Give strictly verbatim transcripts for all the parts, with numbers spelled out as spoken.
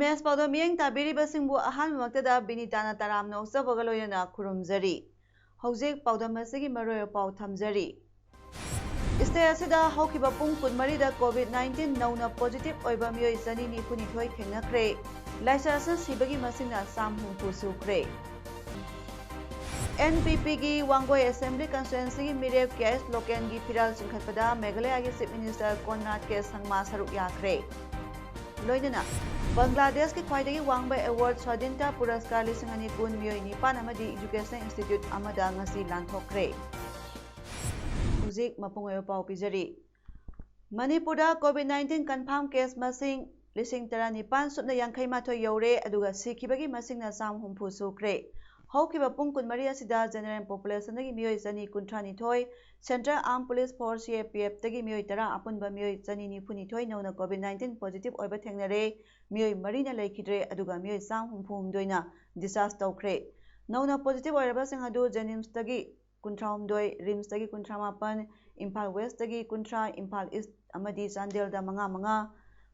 Image ꯄꯥꯎꯗꯝ ꯃꯤꯠꯌꯦꯡ ꯇꯥꯕꯤꯔꯤꯕꯁꯤꯡꯕꯨ ꯑꯍꯥꯟꯕꯃꯛꯇꯗ ꯕꯤꯅꯤꯇꯥꯅ ꯇꯔꯥꯝꯅ ꯑꯣꯛꯆꯕꯒ ꯂꯣꯏꯅꯅ ꯈꯨꯔꯨꯝꯖꯔꯤ꯫ ꯍꯧꯖꯤꯛ ꯄꯥꯎꯗꯝ ꯑꯁꯤꯒꯤ ꯃꯔꯨꯑꯣꯏꯕ ꯄꯥꯎ ꯊꯝꯖꯔꯤ꯫ ꯁ꯭ꯇꯦꯠ ꯑꯁꯤꯗ ꯍꯧꯈꯤꯕ ꯄꯨꯡ ꯀꯨꯟꯃꯔꯤꯗ ꯀꯣꯚꯤꯗ ꯅꯥꯏꯟꯇꯤꯟ ꯅꯧꯅ ꯄꯣꯖꯤꯇꯤꯚ ꯑꯣꯏꯕ ꯃꯤꯑꯣꯏ ꯆꯅꯤ ꯅꯤꯐꯨꯅꯤꯊꯣꯏ ꯊꯦꯡꯅꯈ꯭ꯔꯦ꯫ ꯂꯥꯏꯆꯠ ꯑꯁꯤꯅ ꯁꯤꯕꯒꯤ ꯃꯁꯤꯡꯅ ꯆꯥꯝ ꯍꯨꯝꯐꯨ ꯁꯨꯈ꯭ꯔꯦ꯫ ꯑꯦꯟ ꯄꯤ ꯄꯤꯒꯤ ꯋꯥꯡꯒꯣꯏ ꯑꯦꯁꯦꯝꯕ꯭ꯂꯤ ꯀꯟꯁꯇꯤꯇ꯭ꯋꯦꯟꯁꯤꯒꯤ ꯃꯤꯔꯦꯞ ꯀꯦ ꯑꯦꯁ ꯂꯣꯀꯦꯟꯒꯤ ꯐꯤꯔꯥꯜ ꯆꯤꯡꯈꯠꯄꯗ ꯃꯦꯘꯥꯂꯌꯥꯒꯤ ꯆꯤꯐ ꯃꯤꯅꯤꯁꯇꯔ ꯀꯣꯟꯔꯥꯗ ꯀꯦ ꯁꯪꯃꯥ ꯁꯔꯨꯛ ꯌꯥꯈ꯭ꯔꯦ꯫ ꯂꯣꯏꯅꯅ ꯕꯪꯒ꯭ꯂꯥꯗꯦꯁꯀꯤ ꯈ꯭ꯋꯥꯏꯗꯒꯤ ꯋꯥꯡꯕ ꯑꯦꯋꯥꯔꯗ ꯁ꯭ꯋꯥꯙꯤꯟꯇꯥ ꯄꯨꯔꯁꯀꯥꯔ ꯂꯤꯁꯤꯡ ꯑꯅꯤ ꯀꯨꯟ ꯃꯤꯑꯣꯏ ꯅꯤꯄꯥꯟ ꯑꯃꯗꯤ ꯏꯖꯨꯀꯦꯁꯅꯦꯜ ꯏꯟꯁꯇꯤꯇ꯭ꯌꯨꯠ ꯑꯃꯗ ꯉꯁꯤ ꯂꯥꯟꯊꯣꯛꯈ꯭ꯔꯦ꯫ ꯍꯧꯖꯤꯛ ꯃꯄꯨꯡ ꯑꯣꯏꯕ ꯄꯥꯎ ꯄꯤꯖꯔꯤ꯫ ꯃꯅꯤꯄꯨꯔꯗ ꯀꯣꯚꯤꯗ ꯅꯥꯏꯟꯇꯤꯟ ꯀꯟꯐꯥꯔꯝ ꯀꯦꯁ ꯃꯁꯤꯡ ꯂꯤꯁꯤꯡ ꯇꯔꯥꯅꯤꯄꯥꯟ ꯁꯨꯞꯅ ꯌꯥꯡꯈꯩ ꯃꯥꯊꯣꯏ ꯌꯧꯔꯦ, ꯑꯗꯨꯒ ꯁꯤꯈꯤꯕꯒꯤ ꯃꯁꯤꯡꯅ ꯆꯥꯝ ꯍꯨꯝꯐꯨ ꯁꯨꯈ꯭ꯔꯦ꯫ ꯍꯧꯈꯤꯕ ꯄꯨꯡ ꯀꯨꯟꯃꯔꯤ ꯑꯁꯤꯗ ꯖꯦꯅꯔꯦꯜ ꯄꯣꯄꯨꯂꯦꯁꯟꯗꯒꯤ ꯃꯤꯑꯣꯏ ꯆꯅꯤ ꯀꯨꯟꯊ꯭ꯔꯥ ꯅꯤꯊꯣꯏ, ꯁꯦꯟꯇ꯭ꯔꯦꯜ ꯑꯥꯔꯝ ꯄꯨꯂꯤꯁ ꯐꯣꯔꯁ, ꯁꯤ ꯑꯦ ꯄꯤ ꯑꯦꯐꯇꯒꯤ ꯃꯤꯑꯣꯏ ꯇꯔꯥ, ꯑꯄꯨꯟꯕ ꯃꯤꯑꯣꯏ ꯆꯅꯤ ꯅꯤꯐꯨ ꯅꯤꯊꯣꯏ ꯅꯧꯅ ꯀꯣꯚꯤꯗ ꯅꯥꯏꯟꯇꯤꯟ ꯄꯣꯖꯤꯇꯤꯚ ꯑꯣꯏꯕ ꯊꯦꯡꯅꯔꯦ꯫ ꯃꯤꯑꯣꯏ ꯃꯔꯤꯅ ꯂꯩꯈꯤꯗ꯭ꯔꯦ, ꯑꯗꯨꯒ ꯃꯤꯑꯣꯏ ꯆꯥꯝ ꯍꯨꯝꯐꯨ ꯍꯨꯝꯗꯣꯏꯅ ꯗꯤꯁꯆꯥꯔꯖ ꯇꯧꯈ꯭ꯔꯦ꯫ ꯅꯧꯅ ꯄꯣꯖꯤꯇꯤꯚ ꯑꯣꯏꯔꯕꯁꯤꯡ ꯑꯗꯨ ꯖꯦꯅꯤꯝꯁꯇꯒꯤ ꯀꯨꯟꯊ꯭ꯔꯥ ꯍꯨꯝꯗꯣꯏ, ꯔꯤꯝꯁꯇꯒꯤ ꯀꯨꯟꯊ꯭ꯔꯥ ꯃꯥꯄꯟ, ꯏꯝꯐꯥꯜ ꯋꯦꯁꯇꯒꯤ ꯀꯨꯟꯊ꯭ꯔꯥ, ꯏꯝꯐꯥꯜ ꯏꯁ ꯑꯃꯗꯤ ꯆꯥꯟꯗꯦꯜꯗ ꯃꯉꯥ ꯃꯉꯥ,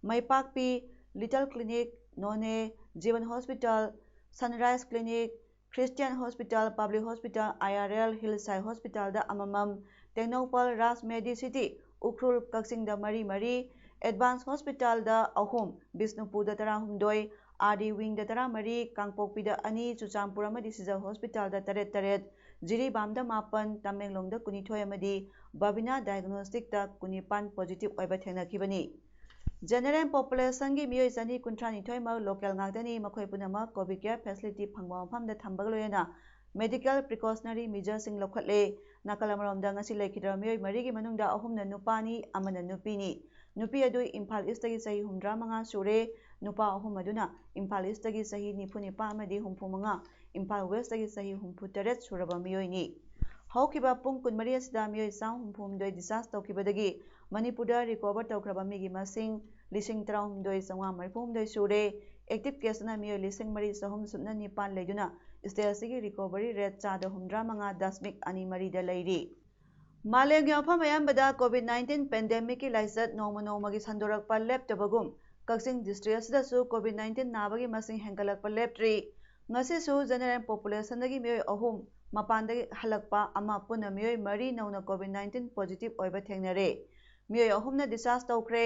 ꯃꯥꯏꯄꯥꯛꯄꯤ, little clinic, Noney, Jivan hospital, Sunrise clinic, Christian hospital, public hospital, I R L, ꯍꯤꯜꯁꯥꯏ ꯍꯣꯁꯄꯤꯇꯥꯜꯗ ꯑꯃꯃꯝ, ꯇꯦꯡꯅꯧꯄꯜ, ꯔꯥꯖ ꯃꯦꯗꯤ ꯁꯤꯇꯤ, ꯎꯈ꯭ꯔꯨꯜ, ꯀꯛꯆꯤꯡꯗ ꯃꯔꯤ ꯃꯔꯤ, ꯑꯦꯗꯚꯥꯟꯁ ꯍꯣꯁꯄꯤꯇꯥꯜꯗ ꯑꯍꯨꯝ, ꯕꯤꯁꯅꯨꯄꯨꯔꯗ ꯇꯔꯥꯍꯨꯝꯗꯣꯏ, ꯑꯥꯔ ꯗꯤ ꯋꯤꯡꯗ ꯇꯔꯥꯃꯔꯤ, ꯀꯥꯡꯄꯣꯛꯄꯤꯗ ꯑꯅꯤ, ꯆꯨꯔꯆꯥꯟꯄꯨꯔ ꯑꯃꯗꯤ ꯁꯤꯖꯜ ꯍꯣꯁꯄꯤꯇꯥꯜꯗ ꯇꯔꯦꯠ ꯇꯔꯦꯠ, ꯖꯤꯔꯤꯕꯥꯝꯗ ꯃꯥꯄꯟ, ꯇꯃꯦꯡꯂꯣꯡꯗ ꯀꯨꯟꯅꯤꯊꯣꯏ ꯑꯃꯗꯤ ꯕꯕꯤꯅꯥ ꯗꯥꯏꯒꯅꯣꯁꯇꯤꯛꯇ ꯀꯨꯟꯅꯤꯄꯥꯟ ꯄꯣꯖꯤꯇꯤꯚ ꯑꯣꯏꯕ ꯊꯦꯡꯅꯈꯤꯕꯅꯤ꯫ ꯖꯦꯅꯔꯦꯜ ꯄꯣꯄꯨꯂꯦꯁꯟꯒꯤ ꯃꯤꯑꯣꯏ ꯆꯅꯤ ꯀꯨꯟꯊ꯭ꯔꯥ ꯅꯤꯊꯣꯏꯃꯛ ꯂꯣꯀꯦꯜ ꯉꯥꯛꯇꯅꯤ꯫ ꯃꯈꯣꯏ ꯄꯨꯝꯅꯃꯛ ꯀꯣꯚꯤꯗ ꯀꯦꯌꯔ ꯐꯦꯁꯤꯂꯤꯇꯤ ꯐꯪꯕ ꯃꯐꯝꯗ ꯊꯝꯕꯒ ꯂꯣꯏꯅꯅ ꯃꯦꯗꯤꯀꯦꯜ ꯄ꯭ꯔꯤꯀꯣꯁꯅꯔꯤ ꯃꯤꯖꯔꯁꯤꯡ ꯂꯧꯈꯠꯂꯦ꯫ ꯅꯥꯀꯜ ꯑꯃꯔꯣꯝꯗ, ꯉꯁꯤ ꯂꯩꯈꯤꯗ꯭ꯔꯕ ꯃꯤꯑꯣꯏ ꯃꯔꯤꯒꯤ ꯃꯅꯨꯡꯗ ꯑꯍꯨꯝꯅ ꯅꯨꯄꯥꯅꯤ, ꯑꯃꯅ ꯅꯨꯄꯤꯅꯤ꯫ ꯅꯨꯄꯤ ꯑꯗꯨ ꯏꯝꯐꯥꯜ ꯏꯁꯇꯒꯤ ꯆꯍꯤ ꯍꯨꯝꯗ꯭ꯔꯥ ꯃꯉꯥ ꯁꯨꯔꯦ꯫ ꯅꯨꯄꯥ ꯑꯍꯨꯝ ꯑꯗꯨꯅ ꯏꯝꯐꯥꯜ ꯏꯁꯇꯒꯤ ꯆꯍꯤ ꯅꯤꯐꯨ ꯅꯤꯄꯥꯟ ꯑꯃꯗꯤ ꯍꯨꯝꯐꯨ ꯃꯉꯥ, ꯏꯝꯐꯥꯜ ꯋꯦꯁꯇꯒꯤ ꯆꯍꯤ ꯍꯨꯝꯐꯨ ꯇꯔꯦꯠ ꯁꯨꯔꯕ ꯃꯤꯑꯣꯏꯅꯤ꯫ ꯍꯧꯈꯤꯕ ꯄꯨꯡ ꯀꯨꯟꯃꯔꯤ ꯑꯁꯤꯗ ꯃꯤꯑꯣꯏ ꯆꯥꯝ ꯍꯨꯝꯐꯨ ꯍꯨꯝꯗꯣꯏ discharge ꯇꯧꯈꯤꯕꯗꯒꯤ ꯃꯅꯤꯄꯨꯔꯗ recover ꯇꯧꯈ꯭ꯔꯕ ꯃꯤꯒꯤ ꯃꯁꯤꯡ ꯂꯤꯁꯤꯡ ꯇꯔꯥꯍꯨꯝꯗꯣꯏ ꯆꯥꯝꯃꯉꯥ ꯃꯔꯤꯐꯨ ꯍꯨꯝꯗꯣꯏ ꯁꯨꯔꯦ꯫ Active case ꯅ ꯃꯤꯑꯣꯏ ꯂꯤꯁꯤꯡ ꯃꯔꯤ ꯆꯍꯨꯝ ꯁꯨꯞꯅ ꯅꯤꯄꯥꯟ ꯂꯩꯗꯨꯅ, state ꯑꯁꯤꯒꯤ recovery rate ꯆꯥꯗ ꯍꯨꯝꯗ꯭ꯔꯥ ꯃꯉꯥ ꯗꯁꯃꯤꯛ ꯑꯅꯤ ꯃꯔꯤꯗ ꯂꯩꯔꯤ꯫ ꯃꯥꯂꯦꯝꯒꯤ ꯃꯐꯝ ꯑꯌꯥꯝꯕꯗ COVID nineteen pandemic ꯀꯤ ꯂꯥꯏꯆꯠ ꯅꯣꯡꯃ ꯅꯣꯡꯃꯒꯤ ꯁꯟꯗꯣꯔꯛꯄ ꯂꯦꯞꯇꯕꯒꯨꯝ, ꯀꯛꯆꯤꯡ district ꯑꯁꯤꯗꯁꯨ COVID nineteen ꯅꯥꯕꯒꯤ ꯃꯁꯤꯡ ꯍꯦꯟꯒꯠꯂꯛꯄ ꯂꯦꯞꯇ꯭ꯔꯤ꯫ ꯉꯁꯤꯁꯨ general population ꯗꯒꯤ ꯃꯤꯑꯣꯏ ꯑꯍꯨꯝ, ꯃꯄꯥꯟꯗꯒꯤ ꯍꯜꯂꯛꯄ ꯑꯃ, ꯄꯨꯟꯅ ꯃꯤꯑꯣꯏ ꯃꯔꯤ ꯅꯧꯅ COVID nineteen positive ꯑꯣꯏꯕ ꯊꯦꯡꯅꯔꯦ꯫ ꯃꯤꯑꯣꯏ ꯑꯍꯨꯝꯅ discharge ꯇꯧꯈ꯭ꯔꯦ꯫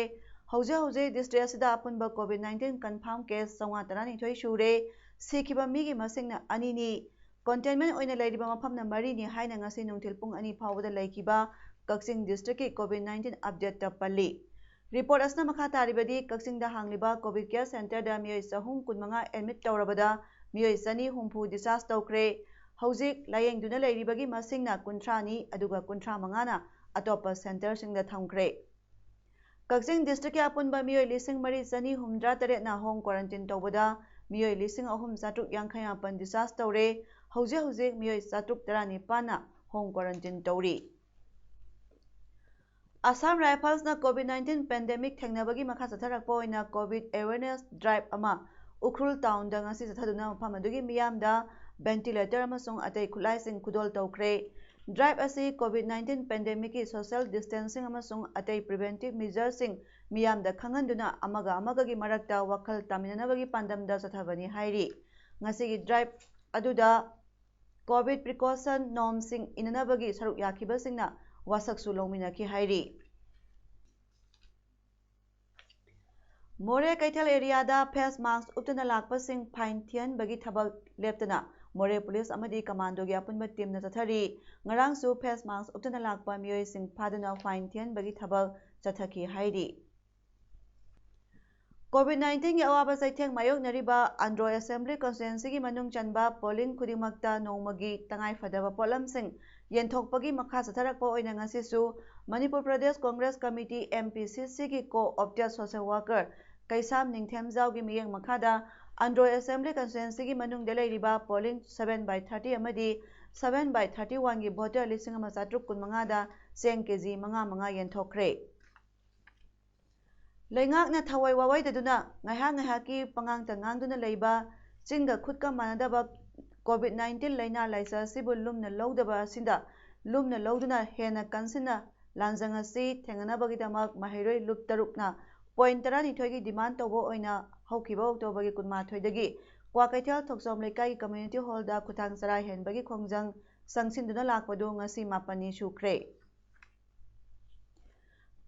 ꯍꯧꯖꯤꯛ ꯍꯧꯖꯤꯛ district ꯑꯁꯤꯗ ꯑꯄꯨꯟꯕ COVID nineteen confirm case ꯆꯥꯝꯃꯉꯥ ꯇꯔꯥꯅꯤꯊꯣꯏ ꯁꯨꯔꯦ꯫ ꯁꯤꯈꯤꯕ ꯃꯤꯒꯤ ꯃꯁꯤꯡꯅ ꯑꯅꯤꯅꯤ꯫ Containment ꯑꯣꯏꯅ ꯂꯩꯔꯤꯕ ꯃꯐꯝꯅ ꯃꯔꯤꯅꯤ ꯍꯥꯏꯅ ꯉꯁꯤ ꯅꯨꯡꯊꯤꯜ ꯄꯨꯡ ꯑꯅꯤ ꯐꯥꯎꯕꯗ ꯂꯩꯈꯤꯕ ꯀꯛꯆꯤꯡ district ꯀꯤ COVID nineteen update ꯇ ꯄꯜꯂꯤ꯫ Report ꯑꯁꯤꯅ ꯃꯈꯥ ꯇꯥꯔꯤꯕꯗꯤ, ꯀꯛꯆꯤꯡꯗ ꯍꯥꯡꯂꯤꯕ COVID care centre ꯗ ꯃꯤꯑꯣꯏ ꯆꯍꯨꯝ ꯀꯨꯟꯃꯉꯥ admit ꯇꯧꯔꯕꯗ ꯃꯤꯑꯣꯏ ꯆꯅꯤ ꯍꯨꯝꯐꯨ discharge ꯇꯧꯈ꯭ꯔꯦ꯫ ꯍꯧꯖꯤꯛ ꯂꯥꯌꯦꯡꯗꯨꯅ ꯂꯩꯔꯤꯕꯒꯤ ꯃꯁꯤꯡꯅ ꯀꯨꯟꯊ꯭ꯔꯥꯅꯤ, ꯑꯗꯨꯒ ꯀꯨꯟꯊ꯭ꯔꯥ ꯃꯉꯥꯅ ꯑꯇꯣꯞꯄ centre ꯁꯤꯡꯗ ꯊꯝꯈ꯭ꯔꯦ꯫ ꯀꯛꯆꯤꯡ district ꯀꯤ ꯑꯄꯨꯟꯕ ꯃꯤꯑꯣꯏ ꯂꯤꯁꯤꯡ ꯃꯔꯤ ꯆꯅꯤ ꯍꯨꯝꯗ꯭ꯔꯥ ꯇꯔꯦꯠꯅ home quarantine ꯇꯧꯕꯗ ꯃꯤꯑꯣꯏ ꯂꯤꯁꯤꯡ ꯑꯍꯨꯝ ꯆꯥꯇ꯭ꯔꯨꯛ ꯌꯥꯡꯈꯩ ꯃꯥꯄꯟ discharge ꯇꯧꯔꯦ꯫ ꯍꯧꯖꯤꯛ ꯍꯧꯖꯤꯛ ꯃꯤꯑꯣꯏ ꯆꯥꯇ꯭ꯔꯨꯛ ꯇꯔꯥꯅꯤꯄꯥꯟꯅ home quarantine ꯇꯧꯔꯤ꯫ Assam Rifles ꯅ COVID nineteen pandemic ꯊꯦꯡꯅꯕꯒꯤ ꯃꯈꯥ ꯆꯠꯊꯔꯛꯄ ꯑꯣꯏꯅ COVID awareness drive ꯑꯃ ꯎꯈ꯭ꯔꯨꯜ town ꯗ ꯉꯁꯤ ꯆꯠꯊꯗꯨꯅ ꯃꯐꯝ ꯑꯗꯨꯒꯤ ꯃꯤꯌꯥꯝꯗ ventilator ꯑꯃꯁꯨꯡ ꯑꯇꯩ ꯈꯨꯠꯂꯥꯏꯁꯤꯡ ꯈꯨꯗꯣꯜ ꯇꯧꯈ꯭ꯔꯦ꯫ Drive ꯑꯁꯤ COVID nineteen pandemic ꯀꯤ social distancing ꯑꯃꯁꯨꯡ ꯑꯇꯩ preventive measure ꯁꯤꯡ ꯃꯤꯌꯥꯝꯗ ꯈꯪꯍꯟꯗꯨꯅ ꯑꯃꯒ ꯑꯃꯒꯒꯤ ꯃꯔꯛꯇ ꯋꯥꯈꯜ ꯇꯥꯃꯤꯟꯅꯅꯕꯒꯤ ꯄꯥꯟꯗꯝꯗ ꯆꯠꯊꯕꯅꯤ ꯍꯥꯏꯔꯤ꯫ ꯉꯁꯤꯒꯤ drive ꯑꯗꯨꯗ COVID precaution norm ꯁꯤꯡ ꯏꯟꯅꯅꯕꯒꯤ ꯁꯔꯨꯛ ꯌꯥꯈꯤꯕꯁꯤꯡꯅ ꯋꯥꯁꯛꯁꯨ ꯂꯧꯃꯤꯟꯅꯈꯤ ꯍꯥꯏꯔꯤ꯫ ꯃꯣꯔꯦ ꯀꯩꯊꯦꯜ area ꯗ face mask ꯎꯞꯇꯅ ꯂꯥꯛꯄꯁꯤꯡ fine ꯊꯤꯍꯟꯕꯒꯤ ꯊꯕꯛ ꯂꯦꯞꯇꯅ ꯃꯣꯔꯦ police ꯑꯃꯗꯤ commando ꯒꯤ ꯑꯄꯨꯟꯕ team ꯅ ꯆꯠꯊꯔꯤ꯫ ꯉꯔꯥꯡꯁꯨ face mask ꯎꯞꯇꯅ ꯂꯥꯛꯄ ꯃꯤꯑꯣꯏꯁꯤꯡ ꯐꯥꯗꯨꯅ fine ꯊꯤꯍꯟꯕꯒꯤ ꯊꯕꯛ ꯆꯠꯊꯈꯤ ꯍꯥꯏꯔꯤ꯫ COVID nineteen ꯒꯤ ꯑꯋꯥꯕ ꯆꯩꯊꯦꯡ ꯃꯥꯌꯣꯛꯅꯔꯤꯕ ꯑꯟꯗ꯭ꯔꯣ Assembly Constituency ꯒꯤ ꯃꯅꯨꯡ ꯆꯟꯕ polling ꯈꯨꯗꯤꯡꯃꯛꯇ ꯅꯣꯡꯃꯒꯤ ꯇꯉꯥꯏꯐꯗꯕ ꯄꯣꯠꯂꯝꯁꯤꯡ ꯌꯦꯟꯊꯣꯛꯄꯒꯤ ꯃꯈꯥ ꯆꯠꯊꯔꯛꯄ ꯑꯣꯏꯅ ꯉꯁꯤꯁꯨ Manipur Pradesh Congress committee, M P C C, ꯒꯤ co-opted social worker ꯀꯩꯁꯥꯝ ꯅꯤꯡꯊꯦꯝꯖꯥꯎꯒꯤ ꯃꯤꯠꯌꯦꯡ ꯃꯈꯥꯗ ꯑꯟꯗ꯭ꯔꯣ Assembly Constituency ꯒꯤ ꯃꯅꯨꯡꯗ ꯂꯩꯔꯤꯕ polling seven by thirty ꯑꯃꯗꯤ seven by thirty one ꯒꯤ voter ꯂꯤꯁꯤꯡ ꯑꯃ ꯆꯥꯇ꯭ꯔꯨꯛ ꯀꯨꯟꯃꯉꯥꯗ ꯆꯦꯡ ꯀꯦꯖꯤ ꯃꯉꯥ ꯃꯉꯥ ꯌꯦꯟꯊꯣꯛꯈ꯭ꯔꯦ꯫ ꯂꯩꯉꯥꯛꯅ ꯊꯋꯥꯏ ꯋꯥꯋꯥꯏꯗꯗꯨꯅ ꯉꯥꯏꯍꯥꯛ ꯉꯥꯏꯍꯥꯛꯀꯤ ꯄꯉꯥꯡꯇ ꯉꯥꯡꯗꯨꯅ ꯂꯩꯕ, ꯆꯤꯟꯒ ꯈꯨꯠꯀ ꯃꯥꯟꯅꯗꯕ COVID nineteen ꯂꯥꯏꯅꯥ ꯂꯥꯏꯆꯠ ꯑꯁꯤꯕꯨ ꯂꯨꯝꯅ ꯂꯧꯗꯕ ꯑꯁꯤꯗ ꯂꯨꯝꯅ ꯂꯧꯗꯨꯅ ꯍꯦꯟꯅ ꯀꯟꯁꯤꯟꯅ ꯂꯥꯟꯖꯪ ꯑꯁꯤ ꯊꯦꯡꯅꯅꯕꯒꯤꯗꯃꯛ ꯃꯍꯩꯔꯣꯏ ꯂꯨꯞ ꯇꯔꯨꯛꯅ point ꯇꯔꯥꯅꯤꯊꯣꯏꯒꯤ demand ꯇꯧꯕ ꯑꯣꯏꯅ ꯍꯧꯈꯤꯕ October ꯒꯤ ꯀꯨꯟꯃꯥꯊꯣꯏꯗꯒꯤ ꯀ꯭ꯋꯥꯀꯩꯊꯦꯜ ꯊꯣꯛꯆꯣꯝ ꯂꯩꯀꯥꯏꯒꯤ community hall ꯗ ꯈꯨꯊꯥꯡ ꯆꯔꯥ ꯍꯦꯟꯕꯒꯤ ꯈꯣꯡꯖꯪ ꯆꯪꯁꯤꯟꯗꯨꯅ ꯂꯥꯛꯄꯗꯨ ꯉꯁꯤ ꯃꯥꯄꯟꯅꯤ ꯁꯨꯈ꯭ꯔꯦ꯫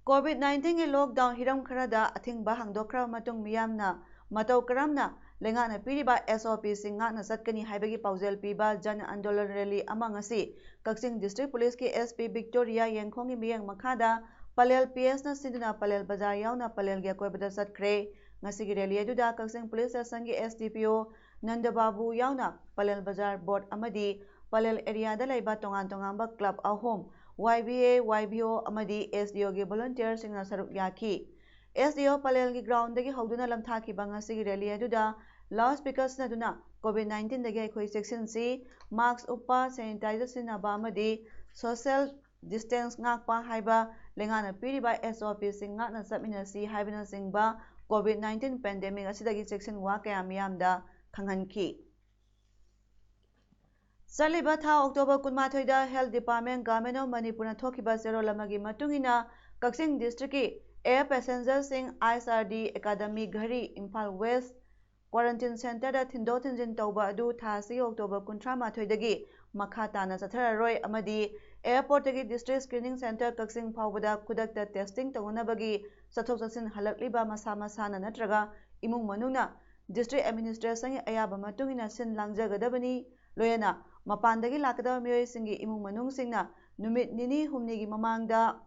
COVID nineteen ꯒꯤ lockdown ꯍꯤꯔꯝ ꯈꯔꯗ ꯑꯊꯤꯡꯕ ꯍꯥꯡꯗꯣꯛꯈ꯭ꯔꯕ ꯃꯇꯨꯡ ꯃꯤꯌꯥꯝꯅ ꯃꯇꯧ ꯀꯔꯝꯅ ꯂꯩꯉꯥꯛꯅ ꯄꯤꯔꯤꯕ S O P ꯁꯤꯡ ꯉꯥꯛꯅ ꯆꯠꯀꯅꯤ ꯍꯥꯏꯕꯒꯤ ꯄꯥꯎꯖꯦꯜ ꯄꯤꯕ ꯖꯟ ꯑꯟꯗꯣꯂꯟ rally ꯑꯃ ꯉꯁꯤ ꯀꯛꯆꯤꯡ District Police ꯀꯤ S P Victoria ꯌꯦꯡꯈꯣꯡꯒꯤ ꯃꯤꯠꯌꯦꯡ ꯃꯈꯥꯗ ꯄꯂꯦꯜ P S ꯅ ꯁꯤꯟꯗꯨꯅ ꯄꯂꯦꯜ ꯕꯖꯥꯔ ꯌꯥꯎꯅ ꯄꯂꯦꯜꯒꯤ ꯑꯀꯣꯏꯕꯗ ꯆꯠꯈ꯭ꯔꯦ꯫ ꯉꯁꯤꯒꯤ rally ꯑꯗꯨꯗ ꯀꯛꯆꯤꯡ Police Station ꯒꯤ S D P O ꯅꯟꯗꯕꯥꯕꯨ ꯌꯥꯎꯅ ꯄꯂꯦꯜ ꯕꯖꯥꯔ board ꯑꯃꯗꯤ ꯄꯂꯦꯜ area ꯗ ꯂꯩꯕ ꯇꯣꯉꯥꯟ ꯇꯣꯉꯥꯟꯕ club ꯑꯍꯨꯝ, Y B A, Y B O ꯑꯃꯗꯤ S D O ꯒꯤ volunteer ꯁꯤꯡꯅ ꯁꯔꯨꯛ ꯌꯥꯈꯤ꯫ S D O ꯄꯂꯦꯜꯒꯤ ground ꯗꯒꯤ ꯍꯧꯗꯨꯅ ꯂꯝꯊꯥꯈꯤꯕ ꯉꯁꯤꯒꯤ rally ꯑꯗꯨꯗ loud speaker ꯁꯤꯖꯤꯟꯅꯗꯨꯅ COVID nineteen ꯗꯒꯤ ꯑꯩꯈꯣꯏ ꯆꯦꯛꯁꯤꯟꯁꯤ, mask ꯎꯞꯄ, sanitizer ꯁꯤꯖꯤꯟꯅꯕ ꯑꯃꯗꯤ social distance ꯉꯥꯛꯄ ꯍꯥꯏꯕ ꯂꯩꯉꯥꯛꯅ ꯄꯤꯔꯤꯕ S O P ꯁꯤꯡ ꯉꯥꯛꯅ ꯆꯠꯃꯤꯟꯅꯁꯤ ꯍꯥꯏꯕꯅꯆꯤꯡꯕ COVID nineteen pandemic ꯑꯁꯤꯗꯒꯤ ꯆꯦꯛꯁꯤꯟ ꯋꯥ ꯀꯌꯥ ꯃꯤꯌꯥꯝꯗ ꯈꯪꯍꯟꯈꯤ꯫ ꯆꯠꯂꯤꯕ ꯊꯥ October ꯀꯨꯟꯃꯥꯊꯣꯏꯗ Health Department, Government of ꯃꯅꯤꯄꯨꯔꯅ ꯊꯣꯛꯈꯤꯕ ꯆꯦꯔꯣꯜ ꯑꯃꯒꯤ ꯃꯇꯨꯡ ꯏꯟꯅ, ꯀꯛꯆꯤꯡ district ꯀꯤ air passenger ꯁꯤꯡ I S R D Academy ꯘꯔꯤ, Imphal West quarantine center ꯗ ꯊꯤꯟꯗꯣꯛ ꯊꯤꯟꯖꯤꯟ ꯇꯧꯕ ꯑꯗꯨ ꯊꯥ ꯑꯁꯤꯒꯤ October ꯀꯨꯟꯊ꯭ꯔꯥ ꯃꯥꯊꯣꯏꯗꯒꯤ ꯃꯈꯥ ꯇꯥꯅ ꯆꯠꯊꯔꯔꯣꯏ ꯑꯃꯗꯤ airport ꯇꯒꯤ district screening center ꯀꯛꯆꯤꯡ ꯐꯥꯎꯕꯗ ꯈꯨꯗꯛꯇ testing ꯇꯧꯅꯅꯕꯒꯤ ꯆꯠꯊꯣꯛ ꯆꯠꯁꯤꯟ ꯍꯜꯂꯛꯂꯤꯕ ꯃꯁꯥ ꯃꯁꯥꯅ ꯅꯠꯇ꯭ꯔꯒ ꯏꯃꯨꯡ ꯃꯅꯨꯡꯅ district administration ꯒꯤ ꯑꯌꯥꯕ ꯃꯇꯨꯡ ꯏꯟꯅ ꯁꯤꯟ ꯂꯥꯡꯖꯒꯗꯕꯅꯤ꯫ ꯂꯣꯏꯅꯅ ꯃꯄꯥꯟꯗꯒꯤ ꯂꯥꯛꯀꯗꯕ ꯃꯤꯑꯣꯏꯁꯤꯡꯒꯤ ꯏꯃꯨꯡ ꯃꯅꯨꯡꯁꯤꯡꯅ ꯅꯨꯃꯤꯠ ꯅꯤꯅꯤ ꯍꯨꯝꯅꯤꯒꯤ ꯃꯃꯥꯡꯗ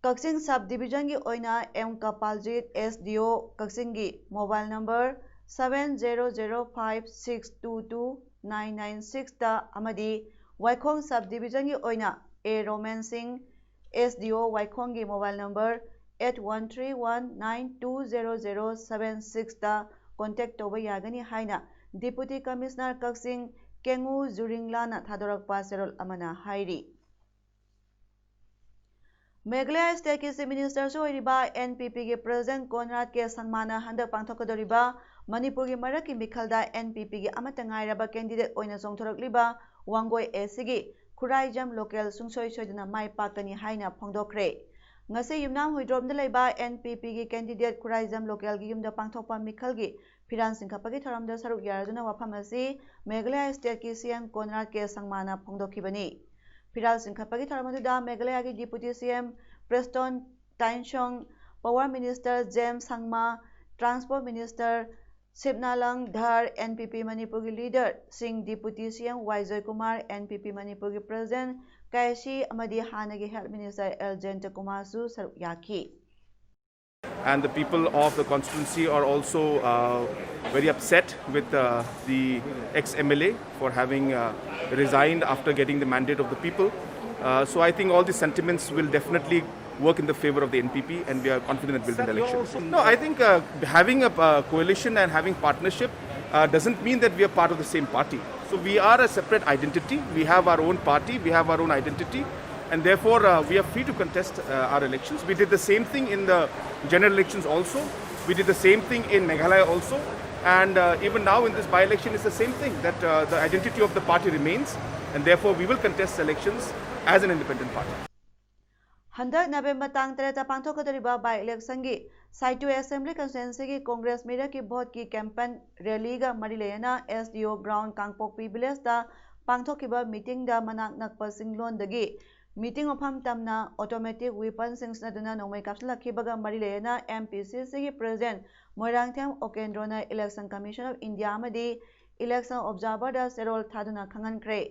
ꯀꯛꯆꯤꯡ sub division ꯒꯤ ꯑꯣꯏꯅ M ꯀꯄꯥꯜꯖꯤꯠ, S D O ꯀꯛꯆꯤꯡꯒꯤ mobile number seven zero zero five six two two nine nine six ꯇ ꯑꯃꯗꯤ ꯋꯥꯏꯈꯣꯡ sub divisionꯒꯤ ꯑꯣꯏꯅ ꯑꯦ ꯔꯣꯃꯦꯟ ꯁꯤꯡ, S D O ꯋꯥꯏꯈꯣꯡꯒꯤ mobile number eight one three one nine two zero zero seven sixꯇ contact ꯇꯧꯕ ꯌꯥꯒꯅꯤ ꯍꯥꯏꯅ Deputy Commissioner ꯀꯛꯆꯤꯡ ꯀꯦꯉꯨ ꯖꯨꯔꯤꯡꯂꯥꯅ ꯊꯥꯗꯣꯔꯛꯄ ꯆꯦꯔꯣꯜ ꯑꯃꯅ ꯍꯥꯏꯔꯤ꯫ ꯃꯦꯘꯥꯂꯌꯥ stateꯀꯤ Chief Ministerꯁꯨ ꯑꯣꯏꯔꯤꯕ N P Pꯒꯤ President ꯀꯣꯟꯔꯥꯗ ꯀꯦ ꯁꯪꯃꯥꯅ ꯍꯟꯗꯛ ꯄꯥꯡꯊꯣꯛꯀꯗꯧꯔꯤꯕ ꯃꯅꯤꯄꯨꯔꯒꯤ ꯃꯔꯛꯀꯤ ꯃꯤꯈꯜꯗ N P Pꯒꯤ ꯑꯃꯠꯇ ꯉꯥꯏꯔꯕ candidate ꯑꯣꯏꯅ ꯆꯣꯡꯊꯣꯔꯛꯂꯤꯕ ꯋꯥꯡꯒꯣꯏ A Cꯒꯤ ꯈꯨꯔꯥꯏꯖꯝ ꯂꯣꯀꯦꯜ ꯁꯨꯡꯁꯣꯏ ꯁꯣꯏꯗꯅ ꯃꯥꯏ ꯄꯥꯛꯀꯅꯤ ꯍꯥꯏꯅ ꯐꯣꯡꯗꯣꯛꯈ꯭ꯔꯦ꯫ ꯉꯁꯤ ꯌꯨꯝꯅꯥꯝ ꯍꯨꯏꯗ꯭ꯔꯣꯝꯗ ꯂꯩꯕ N P Pꯒꯤ candidate ꯈꯨꯔꯥꯏꯖꯝ ꯂꯣꯀꯦꯜꯒꯤ ꯌꯨꯝꯗ ꯄꯥꯡꯊꯣꯛꯄ ꯃꯤꯈꯜꯒꯤ ꯐꯤꯔꯥꯜ ꯆꯤꯡꯈꯠꯄꯒꯤ ꯊꯧꯔꯝꯗ ꯁꯔꯨꯛ ꯌꯥꯔꯗꯨꯅ ꯋꯥꯐꯝ ꯑꯁꯤ ꯃꯦꯘꯥꯂꯌꯥ stateꯀꯤ C M ꯀꯣꯟꯔꯥꯗ ꯀꯦ ꯁꯪꯃꯥꯅ ꯐꯣꯡꯗꯣꯛꯈꯤꯕꯅꯤ꯫ ꯐꯤꯔꯥꯜ ꯆꯤꯡꯈꯠꯄꯒꯤ ꯊꯧꯔꯝ ꯑꯗꯨꯗ ꯃꯦꯘꯥꯂꯌꯥꯒꯤ Deputy C M ꯄ꯭ꯔꯦꯁꯇꯣꯟ ꯇꯥꯏꯟꯁꯣꯡ, Power Minister James ꯁꯪꯃꯥ, Transport Minister ꯁꯤꯕꯅꯥꯂꯪ ꯙꯔ, N P P ꯃꯅꯤꯄꯨꯔꯒꯤ leader ꯁꯤꯡ, Deputy C M ꯋꯥꯏ ꯖꯣꯏꯀꯨꯃꯥꯔ, N P P ꯃꯅꯤꯄꯨꯔꯒꯤ President ꯀꯥꯏꯁꯤ ꯑꯃꯗꯤ ꯍꯥꯟꯅꯒꯤ Health Minister ꯑꯦꯜ ꯖꯌꯟꯇꯀꯨꯃꯥꯔꯁꯨ ꯁꯔꯨꯛ ꯌꯥꯈꯤ꯫ And the people of the constituency are also uh, very upset with uh, the ex-M L A for having uh, resigned after getting the mandate of the people. Uh, so I think all the sentiments will definitely work in the favor of the N P P, and we are confident that we'll win the election. No, I think uh, having a uh, coalition and having partnership uh, doesn't mean that we are part of the same party. So we are a separate identity. We have our own party. We have our own identity, and therefore uh, we are free to contest uh, our elections. We did the same thing in the general elections also. We did the same thing in Meghalaya also. And uh, even now in this by-election, it's the same thing, that uh, the identity of the party remains, and therefore we will contest elections as an independent party. ꯍꯟꯗꯛ November ꯇꯥꯡ ꯇꯔꯦꯠꯇ ꯄꯥꯡꯊꯣꯛꯀꯗꯧꯔꯤꯕ by electionꯒꯤ ꯁꯥꯏꯇꯨ Assembly Constituencyꯒꯤ Congress ꯃꯤꯔꯛꯀꯤ voteꯀꯤ campaign rallyꯒ ꯃꯔꯤ ꯂꯩꯅꯅ S D O ground ꯀꯥꯡꯄꯣꯛꯄꯤ villageꯇ ꯄꯥꯡꯊꯣꯛꯈꯤꯕ meetingꯗ ꯃꯅꯥꯛ ꯅꯛꯄ ꯆꯤꯡꯂꯣꯟꯗꯒꯤ meeting ꯃꯐꯝ ꯇꯝꯅ automatic weaponꯁꯤꯡ ꯁꯤꯖꯤꯟꯅꯗꯨꯅ ꯅꯣꯡꯃꯩ ꯀꯥꯞꯁꯤꯜꯂꯛꯈꯤꯕꯒ ꯃꯔꯤ ꯂꯩꯅꯅ M P C Cꯒꯤ President Moirangthem ꯎꯀꯦꯟꯗ꯭ꯔꯣꯅ Election Commission of India ꯑꯃꯗꯤ Election Observerꯗ ꯆꯦꯔꯣꯜ ꯊꯥꯗꯨꯅ ꯈꯪꯍꯟꯈ꯭ꯔꯦ꯫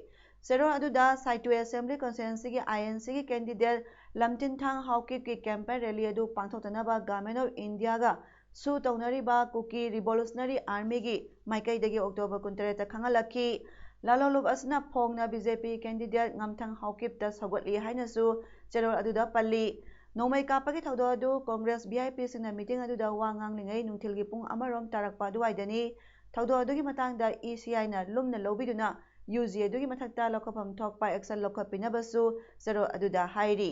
ꯆꯦꯔꯣꯜ ꯑꯗꯨꯗ ꯁꯥꯏꯇꯨ Assembly Constituencyꯒꯤ I N Cꯒꯤ candidate ꯂꯝꯇꯤꯟꯊꯥꯡ ꯍꯥꯎꯀꯤꯞꯀꯤ campaign rally ꯑꯗꯨ ꯄꯥꯡꯊꯣꯛꯇꯅꯕ Government of Indiaꯒ ꯁꯨ ꯇꯧꯅꯔꯤꯕ ꯀꯨꯀꯤ Revolutionary Armyꯒꯤ ꯃꯥꯏꯀꯩꯗꯒꯤ October ꯀꯨꯟꯇꯔꯦꯠꯇ ꯈꯪꯍꯜꯂꯛꯈꯤ꯫ ꯂꯥꯂꯣꯡꯂꯨꯞ ꯑꯁꯤꯅ ꯐꯣꯡꯅ BJP candidate ꯉꯝꯊꯪ ꯍꯥꯎꯀꯤꯞꯇ ꯁꯧꯒꯠꯂꯤ ꯍꯥꯏꯅꯁꯨ ꯆꯦꯔꯣꯜ ꯑꯗꯨꯗ ꯄꯜꯂꯤ꯫ ꯅꯣꯡꯃꯩ ꯀꯥꯞꯄꯒꯤ ꯊꯧꯗꯣꯛ ꯑꯗꯨ Congress VIPꯁꯤꯡꯅ meeting ꯑꯗꯨꯗ ꯋꯥ ꯉꯥꯡꯂꯤꯉꯩ ꯅꯨꯡꯊꯤꯜꯒꯤ ꯄꯨꯡ ꯑꯃꯔꯣꯝ ꯇꯥꯔꯛꯄ ꯑꯗꯨꯋꯥꯏꯗꯅꯤ꯫ ꯊꯧꯗꯣꯛ ꯑꯗꯨꯒꯤ ꯃꯇꯥꯡꯗ ECIꯅ ꯂꯨꯝꯅ ꯂꯧꯕꯤꯗꯨꯅ UG ꯑꯗꯨꯒꯤ ꯃꯊꯛꯇ ꯂꯧꯈꯠꯐꯝ ꯊꯣꯛꯄ action ꯂꯧꯈꯠꯄꯤꯅꯕꯁꯨ ꯆꯦꯔꯣꯜ ꯑꯗꯨꯗ ꯍꯥꯏꯔꯤ꯫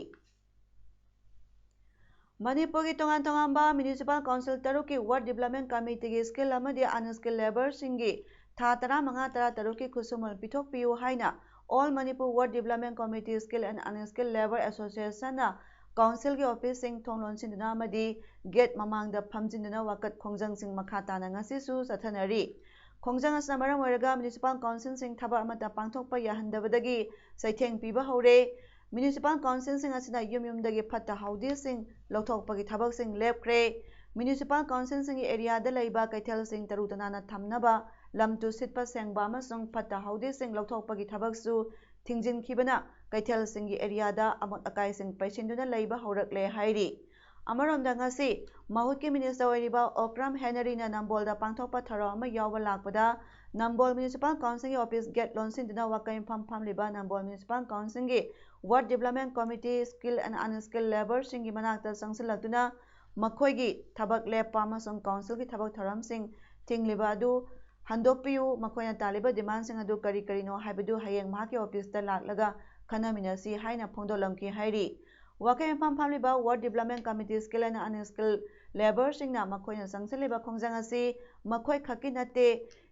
ꯃꯅꯤꯄꯨꯔꯒꯤ ꯇꯣꯉꯥꯟ ꯇꯣꯉꯥꯟꯕ municipal council ꯇꯔꯨꯛꯀꯤ ward development committeeꯒꯤ skilled ꯑꯃꯗꯤ unskilled labourꯁꯤꯡꯒꯤ ꯊꯥ ꯇꯔꯥꯃꯉꯥ ꯇꯔꯥꯇꯔꯨꯛꯀꯤ ꯈꯨꯠꯁꯨꯃꯟ ꯄꯤꯊꯣꯛꯄꯤꯌꯨ ꯍꯥꯏꯅ All Manipur Ward Development Committee Skilled and Unskilled Labour Associationꯅ councilꯒꯤ officeꯁꯤꯡ ꯊꯣꯡ ꯂꯣꯟꯁꯤꯟꯗꯨꯅ ꯑꯃꯗꯤ gate ꯃꯃꯥꯡꯗ ꯐꯝꯖꯤꯟꯗꯨꯅ ꯋꯥꯀꯠ ꯈꯣꯡꯖꯪꯁꯤꯡ ꯃꯈꯥ ꯇꯥꯅ ꯉꯁꯤꯁꯨ ꯆꯠꯊꯅꯔꯤ꯫ ꯈꯣꯡꯖꯪ ꯑꯁꯤꯅ ꯃꯔꯝ ꯑꯣꯏꯔꯒ municipal councilꯁꯤꯡ ꯊꯕꯛ ꯑꯃꯠꯇ ꯄꯥꯡꯊꯣꯛꯄ ꯌꯥꯍꯟꯗꯕꯗꯒꯤ ꯆꯩꯊꯦꯡ ꯄꯤꯕ ꯍꯧꯔꯦ꯫ Municipal councilꯁꯤꯡ ꯑꯁꯤꯅ ꯌꯨꯝ ꯌꯨꯝꯗꯒꯤ ꯐꯠꯇ ꯍꯥꯎꯗꯤꯁꯤꯡ ꯂꯧꯊꯣꯛꯄꯒꯤ ꯊꯕꯛꯁꯤꯡ ꯂꯦꯞꯈ꯭ꯔꯦ꯫ Municipal councilꯁꯤꯡꯒꯤ areaꯗ ꯂꯩꯕ ꯀꯩꯊꯦꯜꯁꯤꯡ ꯇꯔꯨ ꯇꯅꯥꯟꯅ ꯊꯝꯅꯕ, ꯂꯝ ꯇꯨ ꯁꯤꯠꯄ ꯁꯦꯡꯕ ꯑꯃꯁꯨꯡ ꯐꯠꯇ ꯍꯥꯎꯗꯤꯁꯤꯡ ꯂꯧꯊꯣꯛꯄꯒꯤ ꯊꯕꯛꯁꯨ ꯊꯤꯡꯖꯤꯟꯈꯤꯕꯅ ꯀꯩꯊꯦꯜꯁꯤꯡꯒꯤ areaꯗ ꯑꯃꯣꯠ ꯑꯀꯥꯏꯁꯤꯡ ꯄꯩꯁꯤꯟꯗꯨꯅ ꯂꯩꯕ ꯍꯧꯔꯛꯂꯦ ꯍꯥꯏꯔꯤ꯫ ꯑꯃꯔꯣꯝꯗ ꯉꯁꯤ ꯃꯍꯨꯠꯀꯤ minister ꯑꯣꯏꯔꯤꯕ ꯑꯣꯀ꯭ꯔꯥꯝ ꯍꯦꯅꯔꯤꯅ ꯅꯝꯕꯣꯜꯗ ꯄꯥꯡꯊꯣꯛꯄ ꯊꯧꯔꯝ ꯑꯃ ꯌꯥꯎꯕ ꯂꯥꯛꯄꯗ ꯅꯝꯕꯣꯜ municipal councilꯒꯤ office gate ꯂꯣꯟꯁꯤꯟꯗꯨꯅ ꯋꯥꯀꯩ ꯃꯐꯝ ꯐꯝꯂꯤꯕ ꯅꯝꯕꯣꯜ municipal councilꯒꯤ ward development committee skilled and unskilled labourꯁꯤꯡꯒꯤ ꯃꯅꯥꯛꯇ ꯆꯪꯁꯤꯜꯂꯛꯇꯨꯅ ꯃꯈꯣꯏꯒꯤ ꯊꯕꯛ ꯂꯦꯞꯄ ꯑꯃꯁꯨꯡ councilꯒꯤ ꯊꯕꯛ ꯊꯧꯔꯝꯁꯤꯡ ꯊꯤꯡꯂꯤꯕ ꯑꯗꯨ ꯍꯟꯗꯣꯛꯄꯤꯌꯨ, ꯃꯈꯣꯏꯅ ꯇꯥꯜꯂꯤꯕ demandꯁꯤꯡ ꯑꯗꯨ ꯀꯔꯤ ꯀꯔꯤꯅꯣ ꯍꯥꯏꯕꯗꯨ ꯍꯌꯦꯡ ꯃꯍꯥꯛꯀꯤ officeꯇ ꯂꯥꯛꯂꯒ ꯈꯟꯅꯃꯤꯟꯅꯁꯤ ꯍꯥꯏꯅ ꯐꯣꯡꯗꯣꯛꯂꯝꯈꯤ ꯍꯥꯏꯔꯤ꯫ ꯋꯥꯀꯩ ꯃꯐꯝ ꯐꯝꯂꯤꯕ ward development committee skilled and unskilled labourꯁꯤꯡꯅ ꯃꯈꯣꯏꯅ ꯆꯪꯁꯤꯜꯂꯤꯕ ꯈꯣꯡꯖꯪ ꯑꯁꯤ ꯃꯈꯣꯏ ꯈꯛꯀꯤ ꯅꯠꯇꯦ,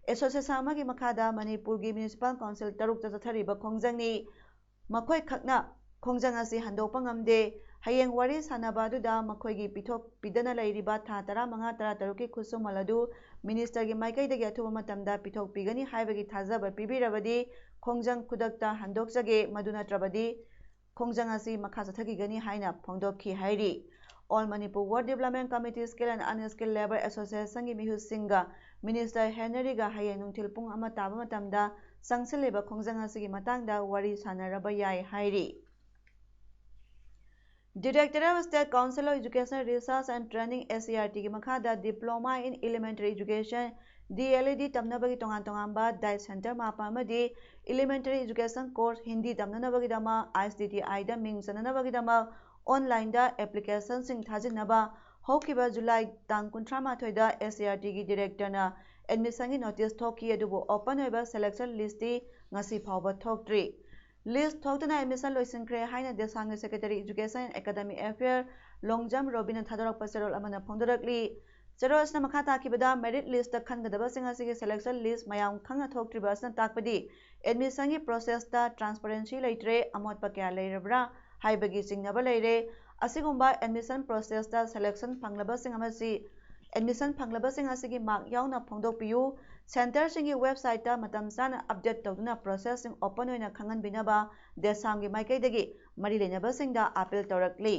association ꯑꯃꯒꯤ ꯃꯈꯥꯗ ꯃꯅꯤꯄꯨꯔꯒꯤ municipal council ꯇꯔꯨꯛꯇ ꯆꯠꯊꯔꯤꯕ ꯈꯣꯡꯖꯪꯅꯤ꯫ ꯃꯈꯣꯏ ꯈꯛꯅ ꯈꯣꯡꯖꯪ ꯑꯁꯤ ꯍꯟꯗꯣꯛꯄ ꯉꯝꯗꯦ꯫ ꯍꯌꯦꯡ ꯋꯥꯔꯤ ꯁꯥꯟꯅꯕ ꯑꯗꯨꯗ ꯃꯈꯣꯏꯒꯤ ꯄꯤꯊꯣꯛ ꯄꯤꯗꯅ ꯂꯩꯔꯤꯕ ꯊꯥ ꯇꯔꯥꯃꯉꯥ ꯇꯔꯥꯇꯔꯨꯛꯀꯤ ꯈꯨꯠꯁꯨꯃꯜ ꯑꯗꯨ ministerꯒꯤ ꯃꯥꯏꯀꯩꯗꯒꯤ ꯑꯊꯨꯕ ꯃꯇꯝꯗ ꯄꯤꯊꯣꯛꯄꯤꯒꯅꯤ ꯍꯥꯏꯕꯒꯤ ꯊꯥꯖꯕ ꯄꯤꯕꯤꯔꯕꯗꯤ ꯈꯣꯡꯖꯪ ꯈꯨꯗꯛꯇ ꯍꯟꯗꯣꯛꯆꯒꯦ, ꯃꯗꯨ ꯅꯠꯇ꯭ꯔꯕꯗꯤ ꯈꯣꯡꯖꯪ ꯑꯁꯤ ꯃꯈꯥ ꯆꯠꯊꯈꯤꯒꯅꯤ ꯍꯥꯏꯅ ꯐꯣꯡꯗꯣꯛꯈꯤ ꯍꯥꯏꯔꯤ꯫ All Manipur Ward Development Committee Skilled and Unskilled Labour Associationꯒꯤ ꯃꯤꯍꯨꯠꯁꯤꯡꯒ minister ꯍꯦꯅꯔꯤꯒ ꯍꯌꯦꯡ ꯅꯨꯡꯊꯤꯜ ꯄꯨꯡ ꯑꯃ ꯇꯥꯕ ꯃꯇꯝꯗ ꯆꯪꯁꯤꯜꯂꯤꯕ ꯈꯣꯡꯖꯪ ꯑꯁꯤꯒꯤ ꯃꯇꯥꯡꯗ ꯋꯥꯔꯤ ꯁꯥꯟꯅꯔꯕ ꯌꯥꯏ ꯍꯥꯏꯔꯤ꯫ Directorate of State Council of Educational Research and Training, SCERTꯒꯤ ꯃꯈꯥꯗ Diploma in Elementary Education, D L E D ꯇꯝꯅꯕꯒꯤ ꯇꯣꯉꯥꯟ ꯇꯣꯉꯥꯟꯕ diet center ꯃꯥꯄꯟ ꯑꯃꯗꯤ elementary education course Hindi ꯇꯝꯅꯅꯕꯒꯤꯗꯃꯛ I C T I ꯗ ꯃꯤꯡ ꯆꯟꯅꯅꯕꯒꯤꯗꯃꯛ online ꯗ application ꯁꯤꯡ ꯊꯥꯖꯤꯟꯅꯕ ꯍꯧꯈꯤꯕ July ꯇꯥꯡ ꯀꯨꯟꯊ꯭ꯔꯥ ꯃꯥꯊꯣꯏꯗ S C E R T ꯒꯤ director ꯅ admission ꯒꯤ notice ꯊꯣꯛꯈꯤ, ꯑꯗꯨꯕꯨ open ꯑꯣꯏꯕ selection list ꯇꯤ ꯉꯁꯤ ꯐꯥꯎꯕ ꯊꯣꯛꯇ꯭ꯔꯤ꯫ List ꯊꯣꯛꯇꯅ admission ꯂꯣꯏꯁꯤꯟꯈ꯭ꯔꯦ ꯍꯥꯏꯅ ꯗꯦꯁꯥꯝꯒꯤ Secretary Education Academy Affair Longjam ꯔꯣꯕꯤꯟꯅ ꯊꯥꯗꯣꯔꯛꯄ ꯆꯦꯔꯣꯜ ꯑꯃꯅ ꯐꯣꯡꯗꯣꯔꯛꯂꯤ꯫ ꯆꯦꯔꯣꯜ ꯑꯁꯤꯅ ꯃꯈꯥ ꯇꯥꯈꯤꯕꯗ, merit list ꯇ ꯈꯟꯒꯗꯕꯁꯤꯡ ꯑꯁꯤꯒꯤ selection list ꯃꯌꯥꯝ ꯈꯪꯅ ꯊꯣꯛꯇ꯭ꯔꯤꯕ ꯑꯁꯤꯅ ꯇꯥꯛꯄꯗꯤ admission ꯒꯤ process ꯇ transparency ꯂꯩꯇ꯭ꯔꯦ, ꯑꯃꯣꯠꯄ ꯀꯌꯥ ꯂꯩꯔꯕ꯭ꯔꯥ ꯍꯥꯏꯕꯒꯤ ꯆꯤꯡꯅꯕ ꯂꯩꯔꯦ꯫ ꯑꯁꯤꯒꯨꯝꯕ admission process ꯇ selection ꯐꯪꯂꯕꯁꯤꯡ ꯑꯃꯁꯤ admission ꯐꯪꯂꯕꯁꯤꯡ ꯑꯁꯤꯒꯤ mark ꯌꯥꯎꯅ ꯐꯣꯡꯗꯣꯛꯄꯤꯌꯨ꯫ Center ꯁꯤꯡꯒꯤ website ꯇ ꯃꯇꯝ ꯆꯥꯅ update ꯇꯧꯗꯨꯅ process ꯁꯤꯡ open ꯑꯣꯏꯅ ꯈꯪꯍꯟꯕꯤꯅꯕ ꯗꯦꯁꯥꯝꯒꯤ ꯃꯥꯏꯀꯩꯗꯒꯤ ꯃꯔꯤ ꯂꯩꯅꯕꯁꯤꯡꯗ appeal ꯇꯧꯔꯛꯂꯤ꯫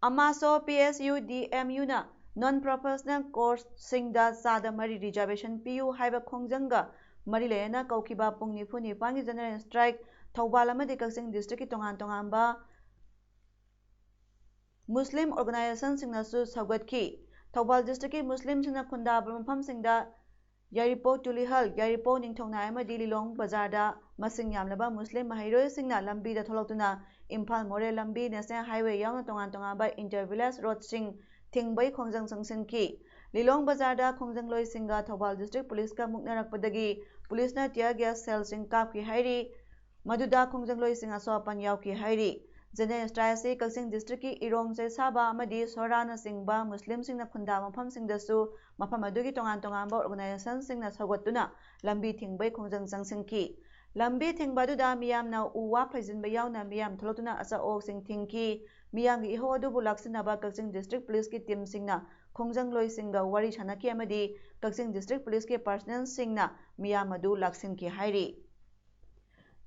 ꯑꯃꯥꯁꯣ P S U D M U ꯅ non professional course ꯁꯤꯡꯗ ꯆꯥꯗ ꯃꯔꯤ reservation ꯄꯤꯌꯨ ꯍꯥꯏꯕ ꯈꯣꯡꯖꯪꯒ ꯃꯔꯤ ꯂꯩꯅꯅ ꯀꯧꯈꯤꯕ ꯄꯨꯡ ꯅꯤꯐꯨ ꯅꯤꯄꯥꯟꯒꯤ general strike ꯊꯧꯕꯥꯜ ꯑꯃꯗꯤ ꯀꯛꯆꯤꯡ district ꯀꯤ ꯇꯣꯉꯥꯟ ꯇꯣꯉꯥꯟꯕ ꯃꯨꯁꯂꯤꯝ organization ꯁꯤꯡꯅꯁꯨ ꯁꯧꯒꯠꯈꯤ꯫ ꯊꯧꯕꯥꯜ district ꯀꯤ ꯃꯨꯁꯂꯤꯝꯁꯤꯡꯅ ꯈꯨꯟꯗꯥꯕ ꯃꯐꯝꯁꯤꯡꯗ ꯌꯥꯏꯔꯤꯄꯣꯛ ꯇꯨꯂꯤꯍꯜ, ꯌꯥꯏꯔꯤꯄꯣꯛ ꯅꯤꯡꯊꯧꯅꯥꯏ ꯑꯃꯗꯤ ꯂꯤꯂꯣꯡ ꯕꯖꯥꯔꯗ ꯃꯁꯤꯡ ꯌꯥꯝꯂꯕ ꯃꯨꯁꯂꯤꯝ ꯃꯍꯩꯔꯣꯏꯁꯤꯡꯅ ꯂꯝꯕꯤꯗ ꯊꯣꯛꯂꯛꯇꯨꯅ ꯏꯝꯐꯥꯜ ꯃꯣꯔꯦ ꯂꯝꯕꯤ, national highway ꯌꯥꯎꯅ ꯇꯣꯉꯥꯟ ꯇꯣꯉꯥꯟꯕ inter village road ꯁꯤꯡ ꯊꯤꯡꯕꯒꯤ ꯈꯣꯡꯖꯪ ꯆꯪꯁꯤꯟꯈꯤ꯫ ꯂꯤꯂꯣꯡ ꯕꯖꯥꯔꯗ ꯈꯣꯡꯖꯪꯂꯣꯏꯁꯤꯡꯒ ꯊꯧꯕꯥꯜ district police ꯀ ꯃꯨꯛꯅꯔꯛꯄꯗꯒꯤ police ꯅ tear gas shell ꯁꯤꯡ ꯀꯥꯞꯈꯤ ꯍꯥꯏꯔꯤ꯫ ꯃꯗꯨꯗ ꯈꯣꯡꯖꯪꯂꯣꯏꯁꯤꯡ ꯑꯁꯣꯛ ꯑꯄꯟ ꯌꯥꯎꯈꯤ ꯍꯥꯏꯔꯤ꯫ General strike ꯑꯁꯤ ꯀꯛꯆꯤꯡ district ꯀꯤ ꯏꯔꯣꯡ, ꯆꯩꯁꯥꯕ ꯑꯃꯗꯤ ꯁꯣꯔꯥꯅꯆꯤꯡꯕ ꯃꯨꯁꯂꯤꯝꯁꯤꯡꯅ ꯈꯨꯟꯗꯥꯕ ꯃꯐꯝꯁꯤꯡꯗꯁꯨ ꯃꯐꯝ ꯑꯗꯨꯒꯤ ꯇꯣꯉꯥꯟ ꯇꯣꯉꯥꯟꯕ organization ꯁꯤꯡꯅ ꯁꯧꯒꯠꯇꯨꯅ ꯂꯝꯕꯤ ꯊꯤꯡꯕꯒꯤ ꯈꯣꯡꯖꯪ ꯆꯪꯁꯤꯟꯈꯤ꯫ ꯂꯝꯕꯤ ꯊꯤꯡꯕ ꯑꯗꯨꯗ ꯃꯤꯌꯥꯝꯅ ꯎ ꯋꯥ ꯐꯩꯖꯤꯟꯕ ꯌꯥꯎꯅ ꯃꯤꯌꯥꯝ ꯊꯣꯛꯂꯛꯇꯨꯅ ꯑꯆꯥ ꯑꯣꯛꯁꯤꯡ ꯊꯤꯡꯈꯤ꯫ ꯃꯤꯌꯥꯝꯒꯤ ꯏꯍꯧ ꯑꯗꯨꯕꯨ ꯂꯥꯛꯁꯤꯟꯅꯕ ꯀꯛꯆꯤꯡ district police ꯀꯤ team ꯁꯤꯡꯅ ꯈꯣꯡꯖꯪꯂꯣꯏꯁꯤꯡꯒ ꯋꯥꯔꯤ ꯁꯥꯟꯅꯈꯤ ꯑꯃꯗꯤ ꯀꯛꯆꯤꯡ district police ꯀꯤ personnel ꯁꯤꯡꯅ ꯃꯤꯌꯥꯝ ꯑꯗꯨ ꯂꯥꯛꯁꯤꯟꯈꯤ ꯍꯥꯏꯔꯤ꯫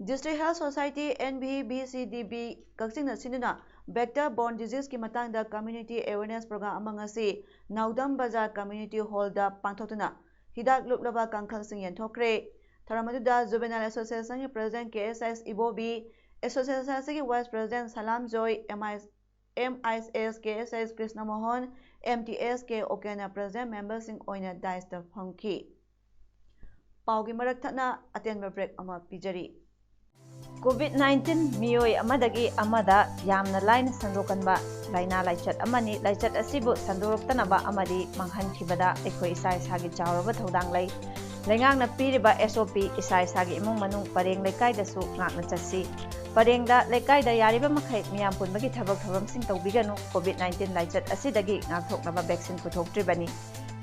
District Health Society, N V B C D B, ꯀꯛꯆꯤꯡꯅ ꯁꯤꯟꯗꯨꯅ vector borne disease ꯀꯤ ꯃꯇꯥꯡꯗ community awareness program ꯑꯃ ꯉꯁꯤ ꯅꯥꯎꯗꯝ ꯕꯖꯥꯔ community hall ꯗ ꯄꯥꯡꯊꯣꯛꯇꯨꯅ ꯍꯤꯗꯥꯛ ꯂꯨꯞꯂꯕ ꯀꯥꯡꯈꯜꯁꯤꯡ ꯌꯦꯟꯊꯣꯛꯈ꯭ꯔꯦ꯫ ꯊꯧꯔꯝ ꯑꯗꯨꯗ Juvenile Association ꯒꯤ President K S S ꯏꯕꯣꯕꯤ, Association ꯑꯁꯤꯒꯤ Vice President Salam joy, M I M I S K S S Krishna Mohan, M T S K Okena president memberꯁꯤꯡ ꯑꯣꯏꯅ dais ꯇ ꯐꯝꯈꯤ꯫ ꯄꯥꯎꯒꯤ ꯃꯔꯛ ꯊꯠꯅ ꯑꯇꯦꯟꯕ break ꯑꯃ ꯄꯤꯖꯔꯤ꯫ COVID nineteen ꯃꯤꯑꯣꯏ ꯑꯃꯗꯒꯤ ꯑꯃꯗ ꯌꯥꯝꯅ ꯂꯥꯏꯅ ꯁꯟꯗꯣꯛꯀꯟꯕ ꯂꯥꯏꯅꯥ ꯂꯥꯏꯆꯠ ꯑꯃꯅꯤ꯫ ꯂꯥꯏꯆꯠ ꯑꯁꯤꯕꯨ ꯁꯟꯗꯣꯔꯛꯇꯅꯕ ꯑꯃꯗꯤ ꯃꯥꯡꯍꯟꯈꯤꯕꯗ ꯑꯩꯈꯣꯏ ꯏꯁꯥ ꯏꯁꯥꯒꯤ ꯆꯥꯎꯔꯕ ꯊꯧꯗꯥꯡ ꯂꯩ꯫ ꯂꯩꯉꯥꯛꯅ ꯄꯤꯔꯤꯕ S O P ꯏꯁꯥ ꯏꯁꯥꯒꯤ ꯏꯃꯨꯡ ꯃꯅꯨꯡ, ꯄꯔꯦꯡ ꯂꯩꯀꯥꯏꯗꯁꯨ ꯉꯥꯛꯅ ꯆꯠꯁꯤ꯫ ꯄꯔꯦꯡꯗ, ꯂꯩꯀꯥꯏꯗ ꯌꯥꯔꯤꯕ ꯃꯈꯩ ꯃꯤꯌꯥꯝ ꯄꯨꯟꯕꯒꯤ ꯊꯕꯛ ꯊꯧꯔꯝꯁꯤꯡ ꯇꯧꯕꯤꯒꯅꯨ꯫ COVID nineteen ꯂꯥꯏꯆꯠ ꯑꯁꯤꯗꯒꯤ ꯉꯥꯛꯊꯣꯛꯅꯕ vaccine ꯄꯨꯊꯣꯛꯇ꯭ꯔꯤꯕꯅꯤ꯫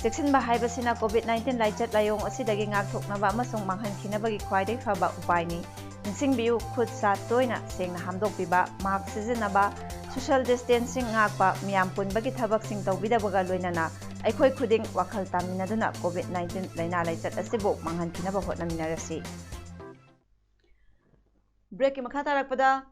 ꯆꯦꯛꯁꯤꯟꯕ ꯍꯥꯏꯕꯁꯤꯅ COVID nineteen ꯂꯥꯏꯆꯠ ꯂꯥꯏꯑꯣꯡ ꯑꯁꯤꯗꯒꯤ ꯉꯥꯛꯊꯣꯛꯅꯕ ꯑꯃꯁꯨꯡ ꯃꯥꯡꯍꯟꯈꯤꯅꯕꯒꯤ ꯈ꯭ꯋꯥꯏꯗꯒꯤ ꯐꯕ ꯎꯄꯥꯏꯅꯤ꯫ ꯅꯤꯡꯁꯤꯡꯕꯤꯌꯨ, ꯈꯨꯠ ꯁꯥ ꯇꯣꯏꯅ ꯁꯦꯡꯅ ꯍꯥꯝꯗꯣꯛꯄꯤꯕ, mask ꯁꯤꯖꯤꯟꯅꯕ, social distancing ꯉꯥꯛꯄ, ꯃꯤꯌꯥꯝ ꯄꯨꯟꯕꯒꯤ ꯊꯕꯛꯁꯤꯡ ꯇꯧꯕꯤꯗꯕꯒ ꯂꯣꯏꯅꯅ ꯑꯩꯈꯣꯏ ꯈꯨꯗꯤꯡ ꯋꯥꯈꯜ ꯇꯥꯃꯤꯟꯅꯗꯨꯅ COVID nineteen ꯂꯥꯏꯅꯥ ꯂꯥꯏꯆꯠ ꯑꯁꯤꯕꯨ ꯃꯥꯡꯍꯟꯈꯤꯅꯕ ꯍꯣꯠꯅꯃꯤꯟꯅꯔꯁꯤ꯫ Break ꯀꯤ ꯃꯈꯥ ꯇꯥꯔꯛꯄꯗ,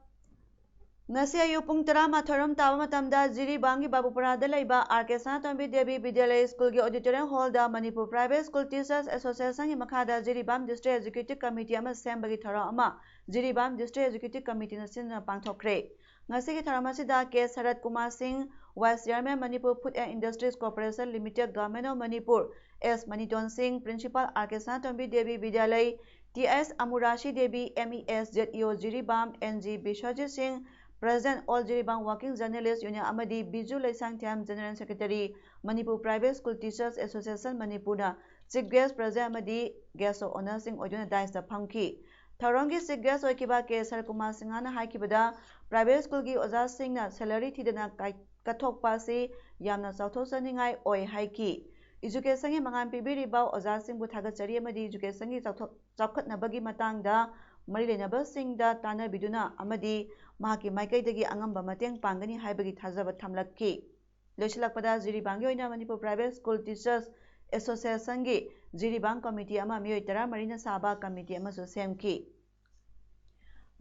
ꯉꯁꯤ ꯑꯌꯨꯛ ꯄꯨꯡ ꯇꯔꯥꯃꯥꯊꯣꯏ ꯔꯣꯝ ꯇꯥꯕ ꯃꯇꯝꯗ ꯖꯤꯔꯤꯕꯥꯝꯒꯤ ꯕꯥꯕꯨꯄꯨꯔꯥꯗ ꯂꯩꯕ R K ꯁꯅꯥꯇꯣꯝꯕꯤ ꯗꯦꯕꯤ ꯕꯤꯗ꯭ꯌꯥꯂꯌ ꯁ꯭ꯀꯨꯜꯒꯤ auditorium hall ꯗ Manipur Private School Teachers Association ꯒꯤ ꯃꯈꯥꯗ ꯖꯤꯔꯤꯕꯥꯝ District Executive Committee ꯑꯃ ꯁꯦꯝꯕꯒꯤ ꯊꯧꯔꯝ ꯑꯃ ꯖꯤꯔꯤꯕꯥꯝ District Executive Committee ꯅ ꯁꯤꯟꯗꯨꯅ ꯄꯥꯡꯊꯣꯛꯈ꯭ꯔꯦ꯫ ꯉꯁꯤꯒꯤ ꯊꯧꯔꯝ ꯑꯁꯤꯗ K ꯁꯔꯠ ꯀꯨꯃꯥꯔ ꯁꯤꯡ, Vice Chairman Manipur Food and Industries Corporation Limited, Government of Manipur, S ꯃꯅꯤꯇꯣꯟ ꯁꯤꯡ, Principal R K ꯁꯅꯥꯇꯣꯝꯕꯤ Devi ꯕꯤꯗ꯭ꯌꯥꯂꯌ, T S ꯑꯃꯨꯔꯥꯁꯤ Devi, M E S, Z E O Jiribam, N G Biswajit ꯁꯤꯡ, President All Jiribam Working Journalist Union ꯑꯃꯗꯤ Biju Leishangthem, General Secretary, Manipur Private School Teachers Association ꯃꯅꯤꯄꯨꯔꯅ Chief Guest, President ꯑꯃꯗꯤ Guest of Honour ꯁꯤꯡ ꯑꯣꯏꯗꯨꯅ dais ꯇ ꯐꯝꯈꯤ꯫ ꯊꯧꯔꯝꯒꯤ Chief Guest ꯑꯣꯏꯈꯤꯕ K ꯁꯔꯠ ꯀꯨꯃꯥꯔ ꯁꯤꯡꯍꯅ ꯍꯥꯏꯈꯤꯕꯗ, private school ꯒꯤ ꯑꯣꯖꯥꯁꯤꯡꯅ salary ꯊꯤꯗꯅ ꯀꯥꯏ-, ꯀꯠꯊꯣꯛꯄ ꯑꯁꯤ ꯌꯥꯝꯅ ꯆꯥꯎꯊꯣꯛꯆꯅꯤꯡꯉꯥꯏ ꯑꯣꯏ ꯍꯥꯏꯈꯤ꯫ Education ꯒꯤ ꯃꯉꯥꯜ ꯄꯤꯕꯤꯔꯤꯕ ꯑꯣꯖꯥꯁꯤꯡꯕꯨ ꯊꯥꯒꯠꯆꯔꯤ ꯑꯃꯗꯤ education ꯒꯤ ꯆꯥꯎꯊꯣꯛ-, ꯆꯥꯎꯈꯠꯅꯕꯒꯤ ꯃꯇꯥꯡꯗ ꯃꯔꯤ ꯂꯩꯅꯕꯁꯤꯡꯗ ꯇꯥꯟꯅꯕꯤꯗꯨꯅ ꯑꯃꯗꯤ ꯃꯍꯥꯛꯀꯤ ꯃꯥꯏꯀꯩꯗꯒꯤ ꯑꯉꯝꯕ ꯃꯇꯦꯡ ꯄꯥꯡꯒꯅꯤ ꯍꯥꯏꯕꯒꯤ ꯊꯥꯖꯕ ꯊꯝꯂꯛꯈꯤ꯫ ꯂꯣꯏꯁꯤꯜꯂꯛꯄꯗ, ꯖꯤꯔꯤꯕꯥꯝꯒꯤ ꯑꯣꯏꯅ Manipur Private School Teachers Association ꯒꯤ ꯖꯤꯔꯤꯕꯥꯝ committee ꯑꯃ ꯃꯤꯑꯣꯏ ꯇꯔꯥꯃꯔꯤꯅ ꯁꯥꯕ committee ꯑꯃꯁꯨ ꯁꯦꯝꯈꯤ꯫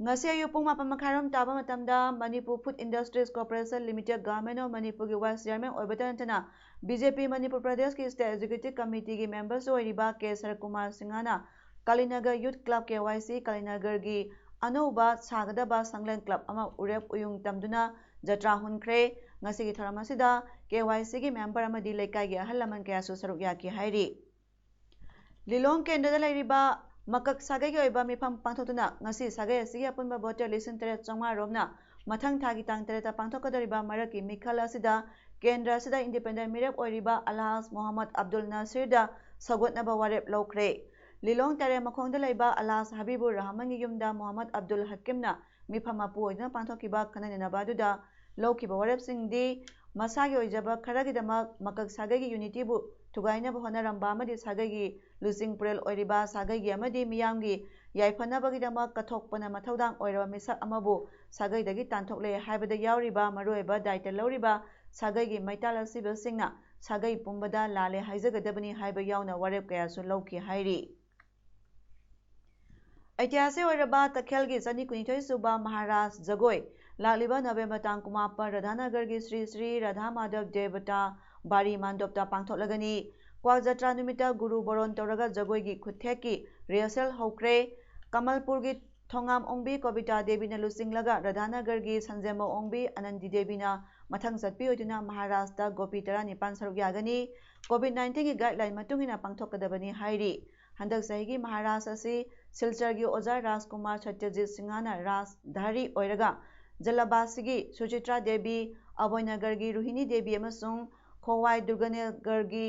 ꯉꯁꯤ ꯑꯌꯨꯛ ꯄꯨꯡ ꯃꯥꯄꯟ ꯃꯈꯥꯏꯔꯣꯝ ꯇꯥꯕ ꯃꯇꯝꯗ Manipur Food Industries Corporation Limited, Government of Manipur ꯒꯤ Vice Chairman ꯑꯣꯏꯕꯇ ꯅꯠꯇꯅ, B J P ꯃꯅꯤꯄꯨꯔ ꯄ꯭ꯔꯗꯦꯁꯀꯤ State Executive Committee ꯒꯤ members ꯑꯣꯏꯔꯤꯕ K ꯁꯔꯠ ꯀꯨꯃꯥꯔ ꯁꯤꯡꯍꯅ ꯀꯥꯂꯤꯅꯒꯔ Youth Club, K Y C, ꯀꯥꯂꯤꯅꯒꯔꯒꯤ ꯑꯅꯧꯕ ꯁꯥꯒꯗꯕ ꯁꯪꯂꯦꯟ club ꯑꯃ ꯎꯔꯦꯞ ꯎꯌꯨꯡ ꯇꯝꯗꯨꯅ ꯖꯇ꯭ꯔꯥ ꯍꯨꯟꯈ꯭ꯔꯦ꯫ ꯉꯁꯤꯒꯤ ꯊꯧꯔꯝ ꯑꯁꯤꯗ ꯀꯦ ꯋꯥꯏ ꯁꯤꯒꯤ ꯃꯦꯝꯕꯔ ꯑꯃꯗꯤ ꯂꯩꯀꯥꯏꯒꯤ ꯑꯍꯜ ꯂꯃꯟ ꯀꯌꯥꯁꯨ ꯁꯔꯨꯛ ꯌꯥꯈꯤ ꯍꯥꯏꯔꯤ꯫ ꯂꯤꯂꯣꯡ ꯀꯦꯟꯗ꯭ꯔꯗ ꯂꯩꯔꯤꯕ ꯃꯀꯛ ꯁꯥꯒꯩꯒꯤ ꯑꯣꯏꯕ ꯃꯤꯐꯝ ꯄꯥꯡꯊꯣꯛꯇꯨꯅ ꯉꯁꯤ ꯁꯥꯒꯩ ꯑꯁꯤꯒꯤ ꯑꯄꯨꯟꯕ ꯚꯣꯇꯔ ꯂꯤꯁꯤꯡ ꯇꯔꯦꯠ ꯆꯥꯝꯃꯉꯥ ꯔꯣꯝꯅ ꯃꯊꯪ ꯊꯥꯒꯤ ꯇꯥꯡ ꯇꯔꯦꯠꯇ ꯄꯥꯡꯊꯣꯛꯀꯗꯧꯔꯤꯕ ꯃꯔꯛꯀꯤ ꯃꯤꯈꯜ ꯑꯁꯤꯗ ꯀꯦꯟꯗ꯭ꯔ ꯑꯁꯤꯗ ꯏꯟꯗꯤꯄꯦꯟꯗꯦꯟ ꯃꯤꯔꯦꯞ ꯑꯣꯏꯔꯤꯕ ꯑꯜꯍꯥꯖ ꯃꯣꯍꯝꯃꯗ ꯑꯕꯗꯨꯜ ꯅꯁꯤꯔꯗ ꯁꯧꯒꯠꯅꯕ ꯋꯥꯔꯦꯞ ꯂꯧꯈ꯭ꯔꯦ꯫ ꯂꯤꯂꯣꯡ ꯇꯔꯦꯠꯃꯈꯣꯡꯗ ꯂꯩꯕ ꯑꯜꯍꯥꯖ ꯍꯕꯤꯕꯨꯔ ꯔꯍꯃꯟꯒꯤ ꯌꯨꯝꯗ ꯃꯣꯍꯝꯃꯗ ꯑꯕꯗꯨꯜ ꯍꯀꯤꯝꯅ ꯃꯤꯐꯝ ꯃꯄꯨ ꯑꯣꯏꯗꯨꯅ ꯄꯥꯡꯊꯣꯛꯈꯤꯕ ꯈꯟꯅ ꯅꯩꯅꯕ ꯑꯗꯨꯗ ꯂꯧꯈꯤꯕ ꯋꯥꯔꯦꯞꯁꯤꯡꯗꯤ ꯃꯁꯥꯒꯤ ꯑꯣꯏꯖꯕ ꯈꯔꯒꯤꯗꯃꯛ ꯃꯀꯛ ꯁꯥꯒꯩꯒꯤ ꯌꯨꯅꯤꯇꯤꯕꯨ ꯊꯨꯒꯥꯏꯅꯕ ꯍꯣꯠꯅꯔꯝꯕ ꯑꯃꯗꯤ ꯁꯥꯒꯩꯒꯤ ꯂꯨꯆꯤꯡ ꯄꯨꯔꯦꯜ ꯑꯣꯏꯔꯤꯕ ꯁꯥꯒꯩꯒꯤ ꯑꯃꯗꯤ ꯃꯤꯌꯥꯝꯒꯤ ꯌꯥꯏꯐꯅꯕꯒꯤꯗꯃꯛ ꯀꯠꯊꯣꯛꯄꯅ ꯃꯊꯧꯗꯥꯡ ꯑꯣꯏꯔꯕ ꯃꯤꯁꯛ ꯑꯃꯕꯨ ꯁꯥꯒꯩꯗꯒꯤ ꯇꯥꯟꯊꯣꯛꯂꯦ ꯍꯥꯏꯕꯗ ꯌꯥꯎꯔꯤꯕ ꯃꯔꯨꯑꯣꯏꯕ ꯗꯥꯏꯇ ꯂꯧꯔꯤꯕ ꯁꯥꯒꯩꯒꯤ ꯃꯩꯇꯥꯜ ꯑꯁꯤꯕꯁꯤꯡꯅ ꯁꯥꯒꯩ ꯄꯨꯝꯕꯗ ꯂꯥꯜꯂꯦ ꯍꯥꯏꯖꯒꯗꯕꯅꯤ ꯍꯥꯏꯕ ꯌꯥꯎꯅ ꯋꯥꯔꯦꯞ ꯀꯌꯥꯁꯨ ꯂꯧꯈꯤ ꯍꯥꯏꯔꯤ꯫ ꯑꯩꯇꯤꯍꯥꯁꯤꯛ ꯑꯣꯏꯔꯕ ꯇꯈꯦꯜꯒꯤ ꯆꯅꯤ ꯀꯨꯟꯅꯤꯊꯣꯏ ꯁꯨꯕ ꯃꯍꯥꯔꯥꯖ ꯖꯒꯣꯏ ꯂꯥꯛꯂꯤꯕ ꯅꯕꯦꯝꯕꯔ ꯇꯥꯡ ꯀꯨꯟꯃꯥꯄꯟ ꯔꯥꯙꯥꯅꯒꯔꯒꯤ ꯁ꯭ꯔꯤ ꯁ꯭ꯔꯤ ꯔꯥꯙꯥ ꯃꯥꯙꯕ ꯗꯦꯕꯇꯥ ꯕꯥꯔꯤ ꯃꯥꯟꯗꯣꯞꯇ ꯄꯥꯡꯊꯣꯛꯂꯒꯅꯤ꯫ ꯀ꯭ꯋꯥꯛ ꯖꯇ꯭ꯔꯥ ꯅꯨꯃꯤꯠꯇ ꯒꯨꯔꯨ ꯕꯣꯔꯣꯟ ꯇꯧꯔꯒ ꯖꯒꯣꯏꯒꯤ ꯈꯨꯠꯊꯦꯛꯀꯤ ꯔꯤꯍꯔꯁꯦꯜ ꯍꯧꯈ꯭ꯔꯦ꯫ ꯀꯃꯜꯄꯨꯔꯒꯤ ꯊꯣꯉꯥꯝ ꯑꯣꯡꯕꯤ ꯀꯣꯕꯤꯇꯥ ꯗꯦꯕꯤꯅ ꯂꯨꯆꯤꯡꯂꯒ ꯔꯥꯙꯥꯅꯒꯔꯒꯤ ꯁꯟꯖꯦꯝꯕ ꯑꯣꯡꯕꯤ ꯑꯅꯟꯗꯤ ꯗꯦꯕꯤꯅ ꯃꯊꯪ ꯆꯠꯄꯤ ꯑꯣꯏꯗꯨꯅ ꯃꯍꯥꯔꯥꯖꯇ ꯒꯣꯄꯤ ꯇꯔꯥꯅꯤꯄꯥꯟ ꯁꯔꯨꯛ ꯌꯥꯒꯅꯤ꯫ ꯀꯣꯚꯤꯗ ꯅꯥꯏꯟꯇꯤꯟꯒꯤ ꯒꯥꯏꯗꯂꯥꯏꯟ ꯃꯇꯨꯡ ꯏꯟꯅ ꯄꯥꯡꯊꯣꯛꯀꯗꯕꯅꯤ ꯍꯥꯏꯔꯤ꯫ ꯍꯟꯗꯛ ꯆꯍꯤꯒꯤ ꯃꯍꯥꯔꯥꯖ ꯑꯁꯤ ꯁꯤꯜꯆꯔꯒꯤ ꯑꯣꯖꯥ ꯔꯥꯖꯀꯨꯃꯥꯔ ꯁꯇ꯭ꯌꯖꯤꯠ ꯁꯤꯡꯍꯅ ꯔꯥꯖ ꯙꯥꯔꯤ ꯑꯣꯏꯔꯒ ꯖꯂꯕꯥꯁꯤꯒꯤ ꯁꯨꯆꯤꯇ꯭ꯔꯥ ꯗꯦꯕꯤ, ꯑꯕꯣꯏꯅꯒꯔꯒꯤ ꯔꯨꯍꯤꯅꯤ ꯗꯦꯕꯤ ꯑꯃꯁꯨꯡ ꯈꯣꯋꯥꯏ ꯗꯨꯔꯒꯅꯒꯔꯒꯤ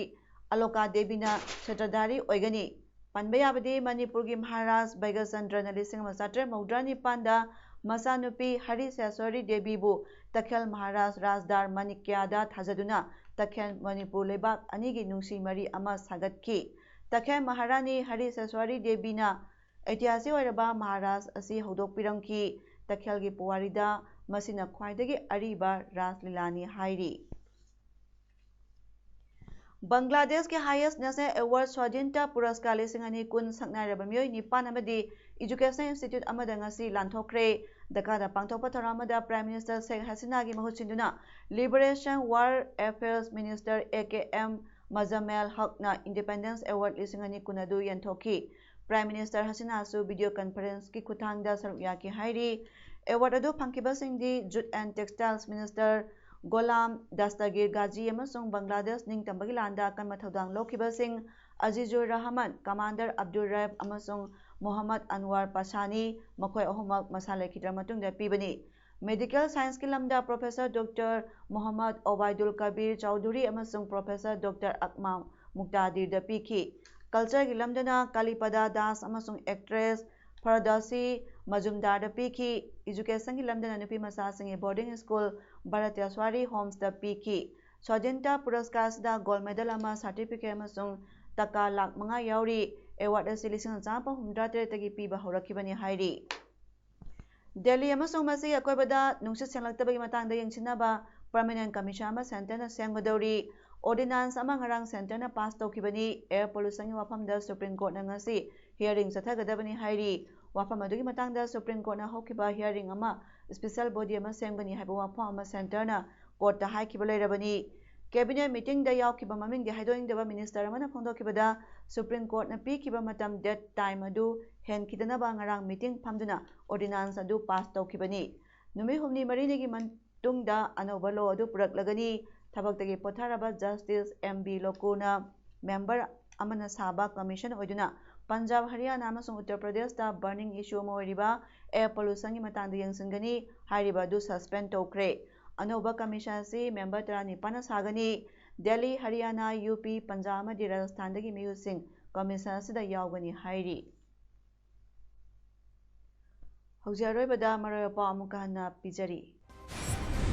ꯑꯂꯣꯀꯥ ꯗꯦꯕꯤꯅ ꯁꯇ꯭ꯔꯙꯥꯔꯤ ꯑꯣꯏꯒꯅꯤ꯫ ꯄꯟꯕ ꯌꯥꯕꯗꯤ ꯃꯅꯤꯄꯨꯔꯒꯤ ꯃꯍꯥꯔꯥꯖ ꯕꯩꯒꯆꯟꯗ꯭ꯔꯅ ꯂꯤꯁꯤꯡ ꯑꯃ ꯆꯥꯇ꯭ꯔꯦꯠ ꯃꯧꯗ꯭ꯔꯥ ꯅꯤꯄꯥꯟꯗ ꯃꯆꯥꯅꯨꯄꯤ ꯍꯔꯤꯁꯦꯁ꯭ꯋꯔꯤ ꯗꯦꯕꯤꯕꯨ ꯇꯈꯦꯜ ꯃꯍꯥꯔꯥꯖ ꯔꯥꯖꯗꯥꯔ ꯃꯥꯅꯤꯛꯌꯗ ꯊꯥꯖꯗꯨꯅ ꯇꯈꯦꯜ ꯃꯅꯤꯄꯨꯔ ꯂꯩꯕꯥꯛ ꯑꯅꯤꯒꯤ ꯅꯨꯡꯁꯤ ꯃꯔꯤ ꯑꯃ ꯁꯥꯒꯠꯈꯤ꯫ ꯇꯈꯦꯜ ꯃꯍꯥꯔꯥꯅꯤ ꯍꯔꯤꯁꯦꯁ꯭ꯋꯔꯤ ꯗꯦꯕꯤꯅ ꯑꯩꯇꯤꯍꯥꯁꯤꯛ ꯑꯣꯏꯔꯕ ꯃꯍꯥꯔꯥꯖ ꯑꯁꯤ ꯍꯧꯗꯣꯛꯄꯤꯔꯝꯈꯤ꯫ ꯇꯈꯦꯜꯒꯤ ꯄꯨꯋꯥꯔꯤꯗ ꯃꯁꯤꯅ ꯈ꯭ꯋꯥꯏꯗꯒꯤ ꯑꯔꯤꯕ ꯔꯥꯁ ꯂꯤꯂꯥꯅꯤ ꯍꯥꯏꯔꯤ꯫ ꯕꯪꯒ꯭ꯂꯥꯗꯦꯁꯀꯤ highest national award ꯁ꯭ꯋꯥꯙꯤꯟꯇ ꯄꯨꯔꯁꯀꯥꯔ ꯂꯤꯁꯤꯡ ꯑꯅꯤ ꯀꯨꯟ ꯁꯛꯅꯥꯏꯔꯕ ꯃꯤꯑꯣꯏ ꯅꯤꯄꯥꯟ ꯑꯃꯗꯤ educational institute ꯑꯃꯗ ꯉꯁꯤ ꯂꯥꯟꯊꯣꯛꯈ꯭ꯔꯦ꯫ ꯙꯀꯥꯗ ꯄꯥꯡꯊꯣꯛꯄ ꯊꯧꯔꯝ ꯑꯃꯗ Prime Minister ꯁꯦꯈ ꯍꯁꯤꯅꯥꯒꯤ ꯃꯍꯨꯠ ꯁꯤꯟꯗꯨꯅ Liberation War Affairs Minister A K M Mozammel ꯍꯛꯅ Independence Award ꯂꯤꯁꯤꯡ ꯑꯅꯤ ꯀꯨꯟ ꯑꯗꯨ ꯌꯦꯟꯊꯣꯛꯈꯤ꯫ Prime Minister ꯍꯁꯤꯅꯥꯁꯨ video conferenceꯀꯤ ꯈꯨꯠꯊꯥꯡꯗ ꯁꯔꯨꯛ ꯌꯥꯈꯤ ꯍꯥꯏꯔꯤ꯫ Award ꯑꯗꯨ ꯐꯪꯈꯤꯕꯁꯤꯡꯗꯤ Youth and Textiles Minister ꯒꯣꯂꯥꯝ ꯗꯁꯇꯒꯤꯔ ꯒꯥꯖꯤ ꯑꯃꯁꯨꯡ ꯕꯪꯒ꯭ꯂꯥꯗꯦꯁ ꯅꯤꯡꯇꯝꯕꯒꯤ ꯂꯥꯟꯗ ꯑꯀꯟꯕ ꯊꯧꯗꯥꯡ ꯂꯧꯈꯤꯕꯁꯤꯡ ꯑꯖꯤꯖꯨꯔ ꯔꯍꯃꯟ, ꯀꯃꯥꯟꯗꯔ ꯑꯕꯗꯨꯜ ꯔꯦꯕ ꯑꯃꯁꯨꯡ ꯃꯣꯍꯝꯃꯗ ꯑꯟꯋꯥꯔ ꯄꯁꯥꯅꯤ, ꯃꯈꯣꯏ ꯑꯍꯨꯝꯃꯛ ꯃꯁꯥ ꯂꯩꯈꯤꯗ꯭ꯔ ꯃꯇꯨꯡꯗ ꯄꯤꯕꯅꯤ꯫ Medical Scienceꯀꯤ ꯂꯝꯗ Professor Doctor ꯃꯣꯍꯝꯃꯗ ꯑꯣꯕꯥꯏꯗꯨꯜ ꯀꯕꯤꯔ ꯆꯧꯙꯨꯔꯤ ꯑꯃꯁꯨꯡ Professor Doctor ꯑꯛꯃꯥ ꯃꯨꯛꯇꯥꯗꯤꯔꯗ ꯄꯤꯈꯤ꯫ Cultureꯒꯤ ꯂꯝꯗꯅ ꯀꯥꯂꯤꯄꯗꯥ ꯗꯥꯁ ꯑꯃꯁꯨꯡ actress ꯐꯔꯗꯧꯁꯤ ꯃꯖꯨꯝꯗꯥꯔꯗ ꯄꯤꯈꯤ꯫ Educationꯒꯤ ꯂꯝꯗꯅ ꯅꯨꯄꯤ ꯃꯆꯥꯁꯤꯡꯒꯤ boarding school ꯚꯥꯔꯇꯦꯁ꯭ꯋꯥꯔꯤ ꯍꯣꯝꯁꯇ ꯄꯤꯈꯤ꯫ ꯁ꯭ꯋꯥꯙꯤꯟꯇꯥ ꯄꯨꯔꯁꯀꯥꯔ ꯑꯁꯤꯗ gold medal ꯑꯃ, certificate ꯑꯃꯁꯨꯡ ꯇꯀꯥ ꯂꯥꯈ ꯃꯉꯥ ꯌꯥꯎꯔꯤ꯫ Award ꯑꯁꯤ ꯂꯤꯁꯤꯡ ꯑꯃ ꯆꯥꯃꯥꯄꯟ ꯍꯨꯝꯐꯨꯇꯔꯥ ꯇꯔꯦꯠꯇꯒꯤ ꯄꯤꯕ ꯍꯧꯔꯛꯈꯤꯕꯅꯤ ꯍꯥꯏꯔꯤ꯫ ꯗꯦꯜꯂꯤ ꯑꯃꯁꯨꯡ ꯃꯁꯤꯒꯤ ꯑꯀꯣꯏꯕꯗ ꯅꯨꯡꯁꯤꯠ ꯁꯦꯡꯂꯛꯇꯕꯒꯤ ꯃꯇꯥꯡꯗ ꯌꯦꯡꯁꯤꯟꯅꯕ permanent commission ꯑꯃ centreꯅ ꯁꯦꯝꯒꯗꯧꯔꯤ꯫ Ordinance ꯑꯃ ꯉꯔꯥꯡ centreꯅ pass ꯇꯧꯈꯤꯕꯅꯤ꯫ Air pollutionꯒꯤ ꯋꯥꯐꯝꯗ Supreme Courtꯅ ꯉꯁꯤ hearing ꯆꯠꯊꯒꯗꯕꯅꯤ ꯍꯥꯏꯔꯤ꯫ ꯋꯥꯐꯝ ꯑꯗꯨꯒꯤ ꯃꯇꯥꯡꯗ Supreme Courtꯅ ꯍꯧꯈꯤꯕ hearing ꯑꯃ special body ꯑꯃ ꯁꯦꯝꯒꯅꯤ ꯍꯥꯏꯕ ꯋꯥꯐꯝ ꯑꯃ centreꯅ courtꯇ ꯍꯥꯏꯈꯤꯕ ꯂꯩꯔꯕꯅꯤ꯫ Cabinet meetingꯗ ꯌꯥꯎꯈꯤꯕ ꯃꯃꯤꯡꯗꯤ ꯍꯥꯏꯗꯣꯛꯅꯤꯡꯗꯕ minister ꯑꯃꯅ ꯐꯣꯡꯗꯣꯛꯈꯤꯕꯗ, Supreme Courtꯅ ꯄꯤꯈꯤꯕ ꯃꯇꯝ, date time ꯑꯗꯨ ꯍꯦꯟꯈꯤꯗꯅꯕ ꯉꯔꯥꯡ meeting ꯐꯝꯗꯨꯅ ordinance ꯑꯗꯨ pass ꯇꯧꯈꯤꯕꯅꯤ꯫ ꯅꯨꯃꯤꯠ ꯍꯨꯝꯅꯤ ꯃꯔꯤꯅꯤꯒꯤ ꯃꯇꯨꯡꯗ ꯑꯅꯧꯕ law ꯑꯗꯨ ꯄꯨꯔꯛꯂꯒꯅꯤ꯫ ꯊꯕꯛꯇꯒꯤ ꯄꯣꯊꯥꯔꯕ Justice M B ꯂꯣꯀꯨꯔꯅ member ꯑꯃꯅ ꯁꯥꯕ commission ꯑꯣꯏꯗꯨꯅ ꯄꯟꯖꯥꯕ, ꯍꯔꯤꯌꯥꯅꯥ ꯑꯃꯁꯨꯡ ꯎꯠꯇꯔ ꯄ꯭ꯔꯗꯦꯁꯇ burning issue ꯑꯃ ꯑꯣꯏꯔꯤꯕ air pollutionꯒꯤ ꯃꯇꯥꯡꯗ ꯌꯦꯡꯁꯤꯟꯒꯅꯤ꯫ ꯍꯥꯏꯔꯤꯕ ꯑꯗꯨ suspend ꯇꯧꯈ꯭ꯔꯦ꯫ ꯑꯅꯧꯕ commission ꯑꯁꯤ member ꯇꯔꯥꯅꯤꯄꯥꯟꯅ ꯁꯥꯒꯅꯤ꯫ ꯗꯦꯜꯂꯤ, ꯍꯔꯤꯌꯥꯅꯥ, ꯌꯨ ꯄꯤ, ꯄꯟꯖꯥꯕ ꯑꯃꯗꯤ ꯔꯥꯖꯁꯊꯥꯟꯗꯒꯤ ꯃꯤꯍꯨꯠꯁꯤꯡ commission ꯑꯁꯤꯗ ꯌꯥꯎꯒꯅꯤ ꯍꯥꯏꯔꯤ꯫ ꯍꯧꯖꯤꯛ ꯑꯔꯣꯏꯕꯗ ꯃꯔꯨꯑꯣꯏꯕ ꯄꯥꯎ ꯑꯃꯨꯛꯀ ꯍꯟꯅ ꯄꯤꯖꯔꯤ꯫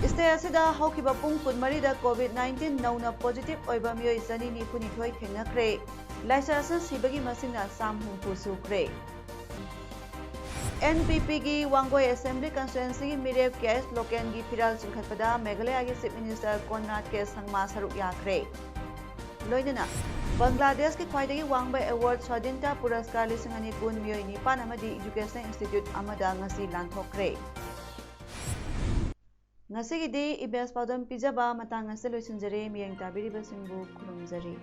State ꯑꯁꯤꯗ ꯍꯧꯈꯤꯕ ꯄꯨꯡ ꯀꯨꯟꯃꯔꯤꯗ COVID nineteen ꯅꯧꯅ positive ꯑꯣꯏꯕ ꯃꯤꯑꯣꯏ ꯆꯅꯤ ꯅꯤꯐꯨꯅꯤꯊꯣꯏ ꯊꯦꯡꯅꯈ꯭ꯔꯦ꯫ ꯂꯥꯏꯆꯠ ꯑꯁꯤꯅ ꯁꯤꯕꯒꯤ ꯃꯁꯤꯡꯅ ꯆꯥꯝ ꯍꯨꯝꯐꯨ ꯁꯨꯈ꯭ꯔꯦ꯫ N P Pꯒꯤ ꯋꯥꯡꯒꯣꯏ Assembly Constituencyꯒꯤ ꯃꯤꯔꯦꯞ K S ꯂꯣꯀꯦꯟꯒꯤ ꯐꯤꯔꯥꯜ ꯆꯤꯡꯈꯠꯄꯗ ꯃꯦꯘꯥꯂꯌꯒꯤ Chief Minister ꯀꯣꯟꯔꯥꯗ ꯀꯦ ꯁꯪꯃꯥ ꯁꯔꯨꯛ ꯌꯥꯈ꯭ꯔꯦ꯫ ꯂꯣꯏꯅꯅ ꯕꯪꯒ꯭ꯂꯥꯗꯦꯁꯀꯤ ꯈ꯭ꯋꯥꯏꯗꯒꯤ ꯋꯥꯡꯕ award ꯁ꯭ꯋꯥꯙꯤꯟꯇꯥ ꯄꯨꯔꯁꯀꯥꯔ ꯂꯤꯁꯤꯡ ꯑꯅꯤ ꯀꯨꯟ ꯃꯤꯑꯣꯏ ꯅꯤꯄꯥꯟ ꯑꯃꯗꯤ Educational Institute ꯑꯃꯗ ꯉꯁꯤ ꯂꯥꯟꯊꯣꯛꯈ꯭ꯔꯦ꯫ ꯉꯁꯤꯒꯤꯗꯤ ꯏꯕꯦꯁ ꯄꯥꯎꯗꯝ ꯄꯤꯖꯕ ꯃꯇꯥꯡ ꯑꯁꯤꯗ ꯂꯣꯏꯁꯤꯟꯖꯔꯦ꯫ ꯃꯤꯠꯌꯦꯡ ꯇꯥꯕꯤꯔꯤꯕꯁꯤꯡꯕꯨ ꯈꯨꯔꯨꯝꯖꯔꯤ꯫